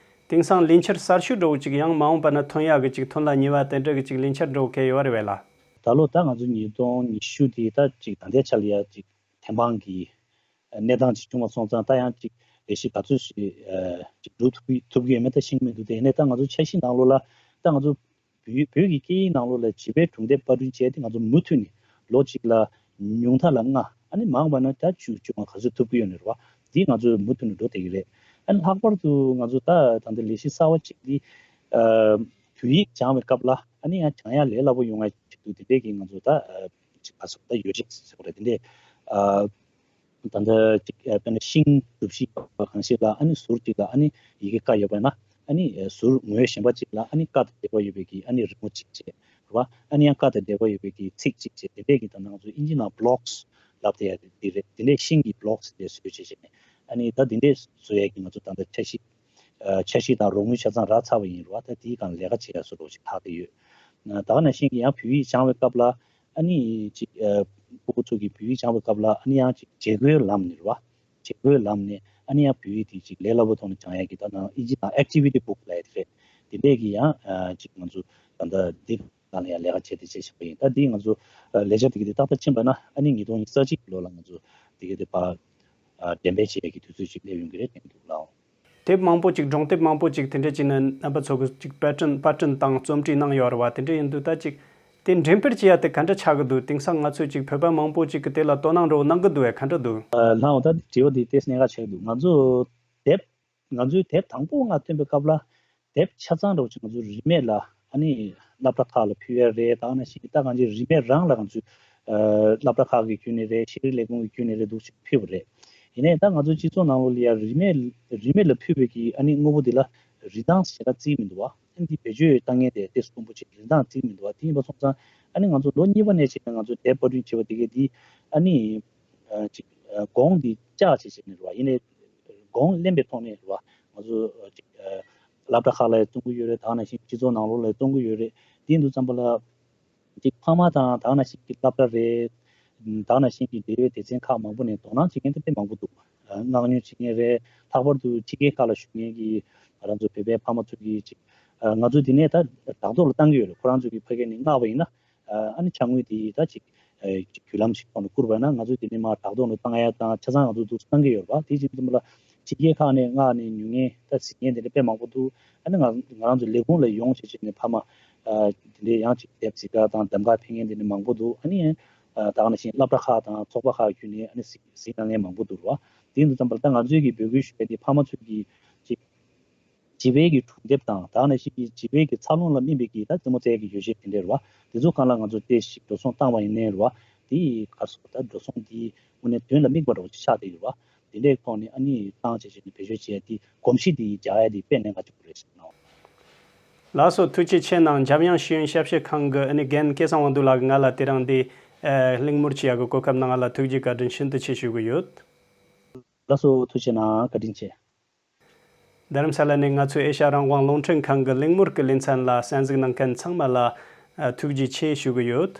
དེང་སང་ལས་འཆར་གསར་ཤོས་འདྲ་བོ་ཅིག་ཡང་མ་འོངས་པ་ན་ཐོན་ཡག་གི་ཅིག་ཐོན་ལ་ཉེ་བ་དེ་འདྲ་གི་ཅིག་ལས་འཆར་འདྲ་བོ་གལ་ཡོད་རེད་པས་ལ། ད་ལོ་ད་ང་ཚོ་ཉིས་སྟོང་ཉི་ཤུ་དེ་ད་ཅིག་ད་ལྟའི་ཆ་ལ་ཡ་ཅིག་ཐེམ་སྤང་གི་གནས་སྟངས་ཅིག་བྱུང་བ་སོང་ཙང་། ད་ཡང་ཅིག་ལས་གཞི་ག་ཚོད་ཅིག་ཨ་ཅིག་སྒྲུབ་ཐུབ་ཀྱི་ཐུབ་ཀྱི་ཡོད་མེད་ད་ཤེས་ཀྱི་མི་འདུག་དེ་ཡིན་ནའི་ད་ང་ཚོ་འཆར་གཞི་ནང་ལོགས་ལ་ད་ང་ཚོ་བོད་བོད་ཀྱི་སྐད་ཡིག་ནང་ལོགས་ལ་བྱིས་པའི་སྒྲུང་དེབ་པར་སྐྲུན་བྱས་ཏེ། ང་ཚོ་མུ་མཐུད་ནས་ལོ་གཅིག་ལ་ཉུང་མཐའ་ལ་ལྔ། ཨ་ནི་མང་བ་ན་ད་བཅུ་བཅོ་ལྔ་ག་ཚོད་ཐུབ་ཀྱི་ཡོད་ནི་རེད་བ། འདི་ང་ཚོས་མུ་མཐུད་ནས་འགྲོ་བསྡད་ཀྱི་རེད། ཨ་ནི་ལྷག་པར་དུ་ང་ཚོ་ད་ད་ལྟ་ལས་གཞི་གསར་བ་གཅིག་འདི་ཨ་བོད་ཡིག་སྦྱང་བའི་སྐབས་ལ་ཨ་ནི་ཡང་སྦྱང་ཡ་ལས་སླ་པོ་ཡོང་ཡ་ཆེད་དུ་དེ་འདྲས་ཀྱི་ང་ཚོ་ད་ཨ་ཅིག་ག་ཚོད་ད་ཡོ་བྱད་ཟེར་བ་རེད། དེ་འདྲས་ཨ། ད་ལྟ་ཅིག་ཨ་དཔེར་ན་ཤིང་གྲུ་བཞི་པ་གང་ཞིག་ལ་ཨ་ནི་ཟུར་གཅིག་ལ་ཨ་ནི་ཡི་གེ་ཀ་ཡོད་པ་ན། ཨ་ནི་ཨ་ཟུར་ངོས་གཞན་པ་གཅིག་ལ་ཨ་ནི་ཀ་དང་འབྲེལ་བ་ཡོད་པའི་གི་ཨ་ནི་རི་མོ་གཅིག་བྱས་རེད་བ། ཨ་ནི་ཡང་ཀ་དང་འབྲེལ་བ་ཡོད་པའི་གི་ཚིག་གཅིག་བྱས། དེ་འདྲས་ཀྱི་ད་ང་ཚོ་ཨིན་ཇི་ནང་བྷི་ལོག་སི་ལབ་བསྡད་ཡ་དེ་རེད། དེ་འདྲས་ཤིང་གི་བྷི་ལོག་སི་དེ་བཟོས་བྱས་བྱས་ནས། ཨ་ནི་ད་དེ་འདྲས་བཟོ་ཡ་གི་ང་ཚོ་ད་ལྟ་འཆར་གཞི་ཨ་འཆར་གཞི་དང་རོགས་དངུལ་ཆ་ཚང་རག་ཚར་བ་ཡིན་རེད་བ། ད་དེའི་སྒང་ལས་ཀ་བྱེད་ཡ་བཟོ་འདྲ་ཅིག་ལྷག་བསྡད་ཡོད། ད་ག་ནང་བཞིན་གྱི་ཡང་བོད་ཡིག་སྦྱང་བའི་སྐབས་ལ་ཨ་ནི་ཅིག་ཨ་སྤུ་གུ་ཚོ་གིས་བོད་ཡིག་སྦྱང་བའི་སྐབས་ལ་ཨ་ནི་ཡང་ཅིག་བྱེད་སྒོའི་ལམ་ནས་རེད་བ། བྱེད་སྒོའི་ལམ་ནས་ཨ་ནི་ཡང་བོད་ཡིག་དེ་ཅིག་ལས་སླ་པོ་ཐོག་ནས་སྦྱང་ཡ་གི་ད་ནང་ཨིན་ཇི་ནང་ཨེག་ཊི་བི་ཊི་བུག་ལབ་ཡ་དེ་རེད། དེ་འདྲས་ཀྱི་ཡང་ཨ་ཅིག་ང་ཚོ་ད་ལྟ་འདི་སྒང་ལ་ཡང་ལས་ཀ་བྱས་ཏེ་བྱས་བཞག་པ་ཡིན། ད་འདི་ང་ཚོ་ཨ་ལས་འཆར་དེ་གི་དེ་ཏག་ཏག་ཕྱིན་པ་ན་ཨ་ནི་ཉིས་སྟོང་ཉི་ཤུ་རྩ་གཅིག་གི་ལོ་ལ་ང་ཚོ་དེ་གི་དེ་ཕར་ཨ་འགྲེམས་སྤེལ་བྱེད་ཡ་གི་དུས་ཚོད་ཅིག་སླེབས་ཡོང་གི་རེད་དྲན་གྱི་འདུག་ལགས། དེབ་མང་པོ་ཅིག་སྒྲུང་དེབ་མང་པོ་ཅིག་དེ་འདྲ་ཅིག་ནི་རྣམ་པ་ཚོ་གིས་ཅིག་པར་སྐྲུན་པར་སྐྲུན་དང་རྩོམ་སྒྲིག་གནང་ཡོད་རེད་བ། དེ་འདྲ་ཡིན་དུས་ད་ཅིག་དེ་འགྲེམས་སྤེལ་བྱེད་ཡ་དེ་ག་འདྲ་ཆགས་ཀྱི་འདུག་དེང་སང་ང་ཚོས་ཅིག་བོད་པ་མང་པོ་ཅིག་གིས་དེ་ལ་དོ་སྣང་འདྲ་བོ་གནང་གི་འདུག་བས། ག་འདྲ་འདུག་ཨ་ལགས་འོ། ད་དྲི་བ་འདི་ཏོག་ཙམ་གནད་འགག་ཆགས་ཀྱི་འདུག་ང་ཚོ་དེབ་ང་ཚོའི་དེབ་དང་པོ་ང་ཐོན་པའི་སྐབས་ལ་དེབ་ཆ་ཚང་འདྲ་བོ་ཅིག་ང་ཚོ་རིན་མེད་ལ་ཨ་ནི་སློབ་གྲྭ་ཁག་ལ་ཕུལ་ཡ་རེད། ད་ག་ནང་བཞིན་གྱི་ད་གང་ཅི་རིན་མེད་རང་ལ་ང་ཚོས་ཨ་སློབ་གྲྭ་ཁག་གི་བརྒྱུད་ནས་རེད། ཤེས་རིག་ལས་ཁུངས་ཀྱི་བརྒྱུད་ནས་རེད་འདུག་ཅིག་ཕུལ་བ་རེད། ཡིན་ནའི་ད་ང་ཚོའི་སྤྱི་ཚོགས་ནང་ལོགས་ལ་ཡ་རིན་མེད་རིན་མེད་ལ་ཕུལ་བའི་གི་ཨ་ནི་དངོས་པོ་འདི་ལ་རིན་ཐང་ཞེ་དྲག་བརྩི་གི་མི་འདུག་བ། ཨ་ནི་འདི་བེད་སྤྱོད་བཏང་མཁན་དེ་ཏོག་ཙམ་དཀོན་པོ་ཅིག་རིན་ཐང་བརྩི་གི་མི་འདུག་བ། དེ་ཡིན་པ་སོང་ཙང་ཨ་ནི་ང་ཚོ་ལོ་གཉིས་པ་ནས་བྱས་ནས་ང་ཚོ་དེབ་པར་སྐྲུན་བྱེད་པ་དེ་གས་འདི་ཨ་ནི་ཨ་ཅིག་ཨ་གོང་འདི་བཅག་བྱས་བྱས་ནས་རེད་བ། ཡིན་ནའི་གོང་ལེན་པའི་ཐོག་ནས་རེད་བ། ང་ཚོ་ཨ་ཅིག་ཨ་སློབ་གྲྭ་ཁག་ལ་ཡང་གཏོང་གི་ཡོད་རེད། ད་ག་ནང་བཞིན་སྤྱི་ཚོགས་ནང་ལོགས་ལ་ཡང་གཏོང་གི་ཡོད་རེད། དེ་ཡིན་དུས་ཙམ་པ་ལ་ཅིག་ཕ་མ་དང་ད་ག་ནང་བཞིན་གྱི་སློབ་གྲྭ་རེད། ད་ག་ནང་བཞིན་གྱི་འབྲེལ་ཡོད་སྡེ་ཚན་ཁག་མང་པོ་ནས་དོ་སྣང་བྱེད་མཁན་དེ་དཔེ་མང་པོ་འདུག་མངགས་ཉོ་བྱེད་མཁན་རེད། ལྷག་པར་དུ་ཕྱི་རྒྱལ་ཁག་ལ་བཞུགས་མཁན་གྱི་ང་རང་ཚོ་བོད་པའི་ཕ་མ་ཚོ་གིས་ཅིག་ང་ཚོ་འདི་ནས་ད་དྲ་ཐོག་ལ་བཏང་གི་ཡོད་རེད། ཁོ་རང་ཚོ་གིས་ཕ་གི་ནས་མངགས་པ་ཡིན་ན་ཨ་ནི་ཕྱག་དངུལ་དེ་ད་ཅིག་ཅིག་བརྒྱུད་ལམ་ཞིག་ཐོག་ནས་བསྐུར་བ་ཡིན་ན། ང་ཚོ་འདི་ནས་མར་དྲ་ཐོག་ལ་བཏང་ཡ་དང་ཆ་ཚང་ང་ཚོ་འདུག་བཏང་གི་ཡོད་རེད་པ། དེ་བཞིན་དུ་ལ་ཕྱི་རྒྱལ་ཁག་ནས་མངགས་ནས་ཉོ་མཁན་ད་གཟིགས་མཁན་དེ་འདྲ་དཔེ་མང་པོ་འདུག་ཨ་ནི་ང་ང་རང་ཚོ་ལས་ཁུངས་ལ་ཡོང་བྱས་བྱས་ནས་ཕ་མ་ཨ་དེ་འདྲའི་ཡང་ཅིག་དེབ་གཟིགས་ག་དང་འདེམས་ག་ཕེབས་མཁན་དེ་འདྲ་མང་པོ་འདུག་ཨ་ནི་ཨ་ད་ག་ནང་བཞིན་སློབ་གྲྭ་ཁག་དང་ཚོགས་པ་ཁག་བརྒྱུད་ནས་ཨ་ནི་གཟིགས་གཟིགས་གནང་མཁན་མང་པོ་འདུག་རེད་བ། དེ་ཡིན་དུས་ཙམ་པ་ལ་ད་ང་ཚོས་ཀྱི་འབོད་སྐུལ་ཞུ་ཡ་དེ་ཕ་མ་ཚོས་ཀྱི་ཅིག་བྱིས་པའི་གི་སྒྲུང་དེབ་དང་ད་ག་ནང་བཞིན་གྱི་བྱིས་པའི་གི་འཚར་ལོངས་ལ་སྨིན་པའི་གི་ད་རྩེད་མོ་རྩེ་ཡ་གི་ཡོ་བྱད་དེ་འདྲ་རེད་བ། དེ་ཚོ་སྒང་ལ་ང་ཚོ་ཏོག་ཙམ་འགྲོ་སོང་བཏང་བ་ཡིན་ནའི་རེད་བ། དེ་ག་རེ་ཟེར་དགོས། ད་འགྲོ་སོང་དེ་དངོས་གནས་དོན་ལ་དམིགས་པ་འདྲ་བོ་ཅིག་ཆགས་བསྡད་ཡོད་རེད་བ། དེ་འདྲའི་ཐོག་ནས་ཨ་ནི་བཏང་བྱས་བྱས་ནས་བེད་སྤྱོད་བྱས་ཏེ་གོམས་གཤིས་དེ་རྒྱག་ཡ་དེ་དཔེ་གནད་འགག་ཆེན་པོ་རེད་ཟེར་གནང་བ། ལགས་སོ། ཐུགས་རྗེ་ཆེ་གནང་། འཇམ་དབྱངས་ཤེས་ཡོན་ཞབས་ཞུ་ཁང་གི་ཨ་ནི་རྒན་སྐལ་བཟང་དབང་འདུས་ལགས་ང་ལ་དེ་རིང་འདི་ཨ་གླེང་མོལ་བྱེད་ཡག་གི་གོ་སྐབས་གནང་བ་ལ་ཐུགས་རྗེ་བཀའ་དྲིན་ཤིན་ཏུ་ཆེ་ཞུ་གི་ཡོད། ལགས་སོ། ཐུགས་རྗེ་གནང་། བཀའ་དྲིན་ཆེ། རྡ་རམ་ས་ལ་ནས་ང་ཚོའི་ཨེ་ཤ་ཡ་རང་དབང་རླུང་འཕྲིན་ཁང་གི་གླེང་མོལ་གྱི་ལེ་ཚན་ལ་གསན་གཟིགས་གནང་མཁན་ཚང་མ་ལ་ཨ་ཐུགས་རྗེ་ཆེ་ཞུ་གི་ཡོད།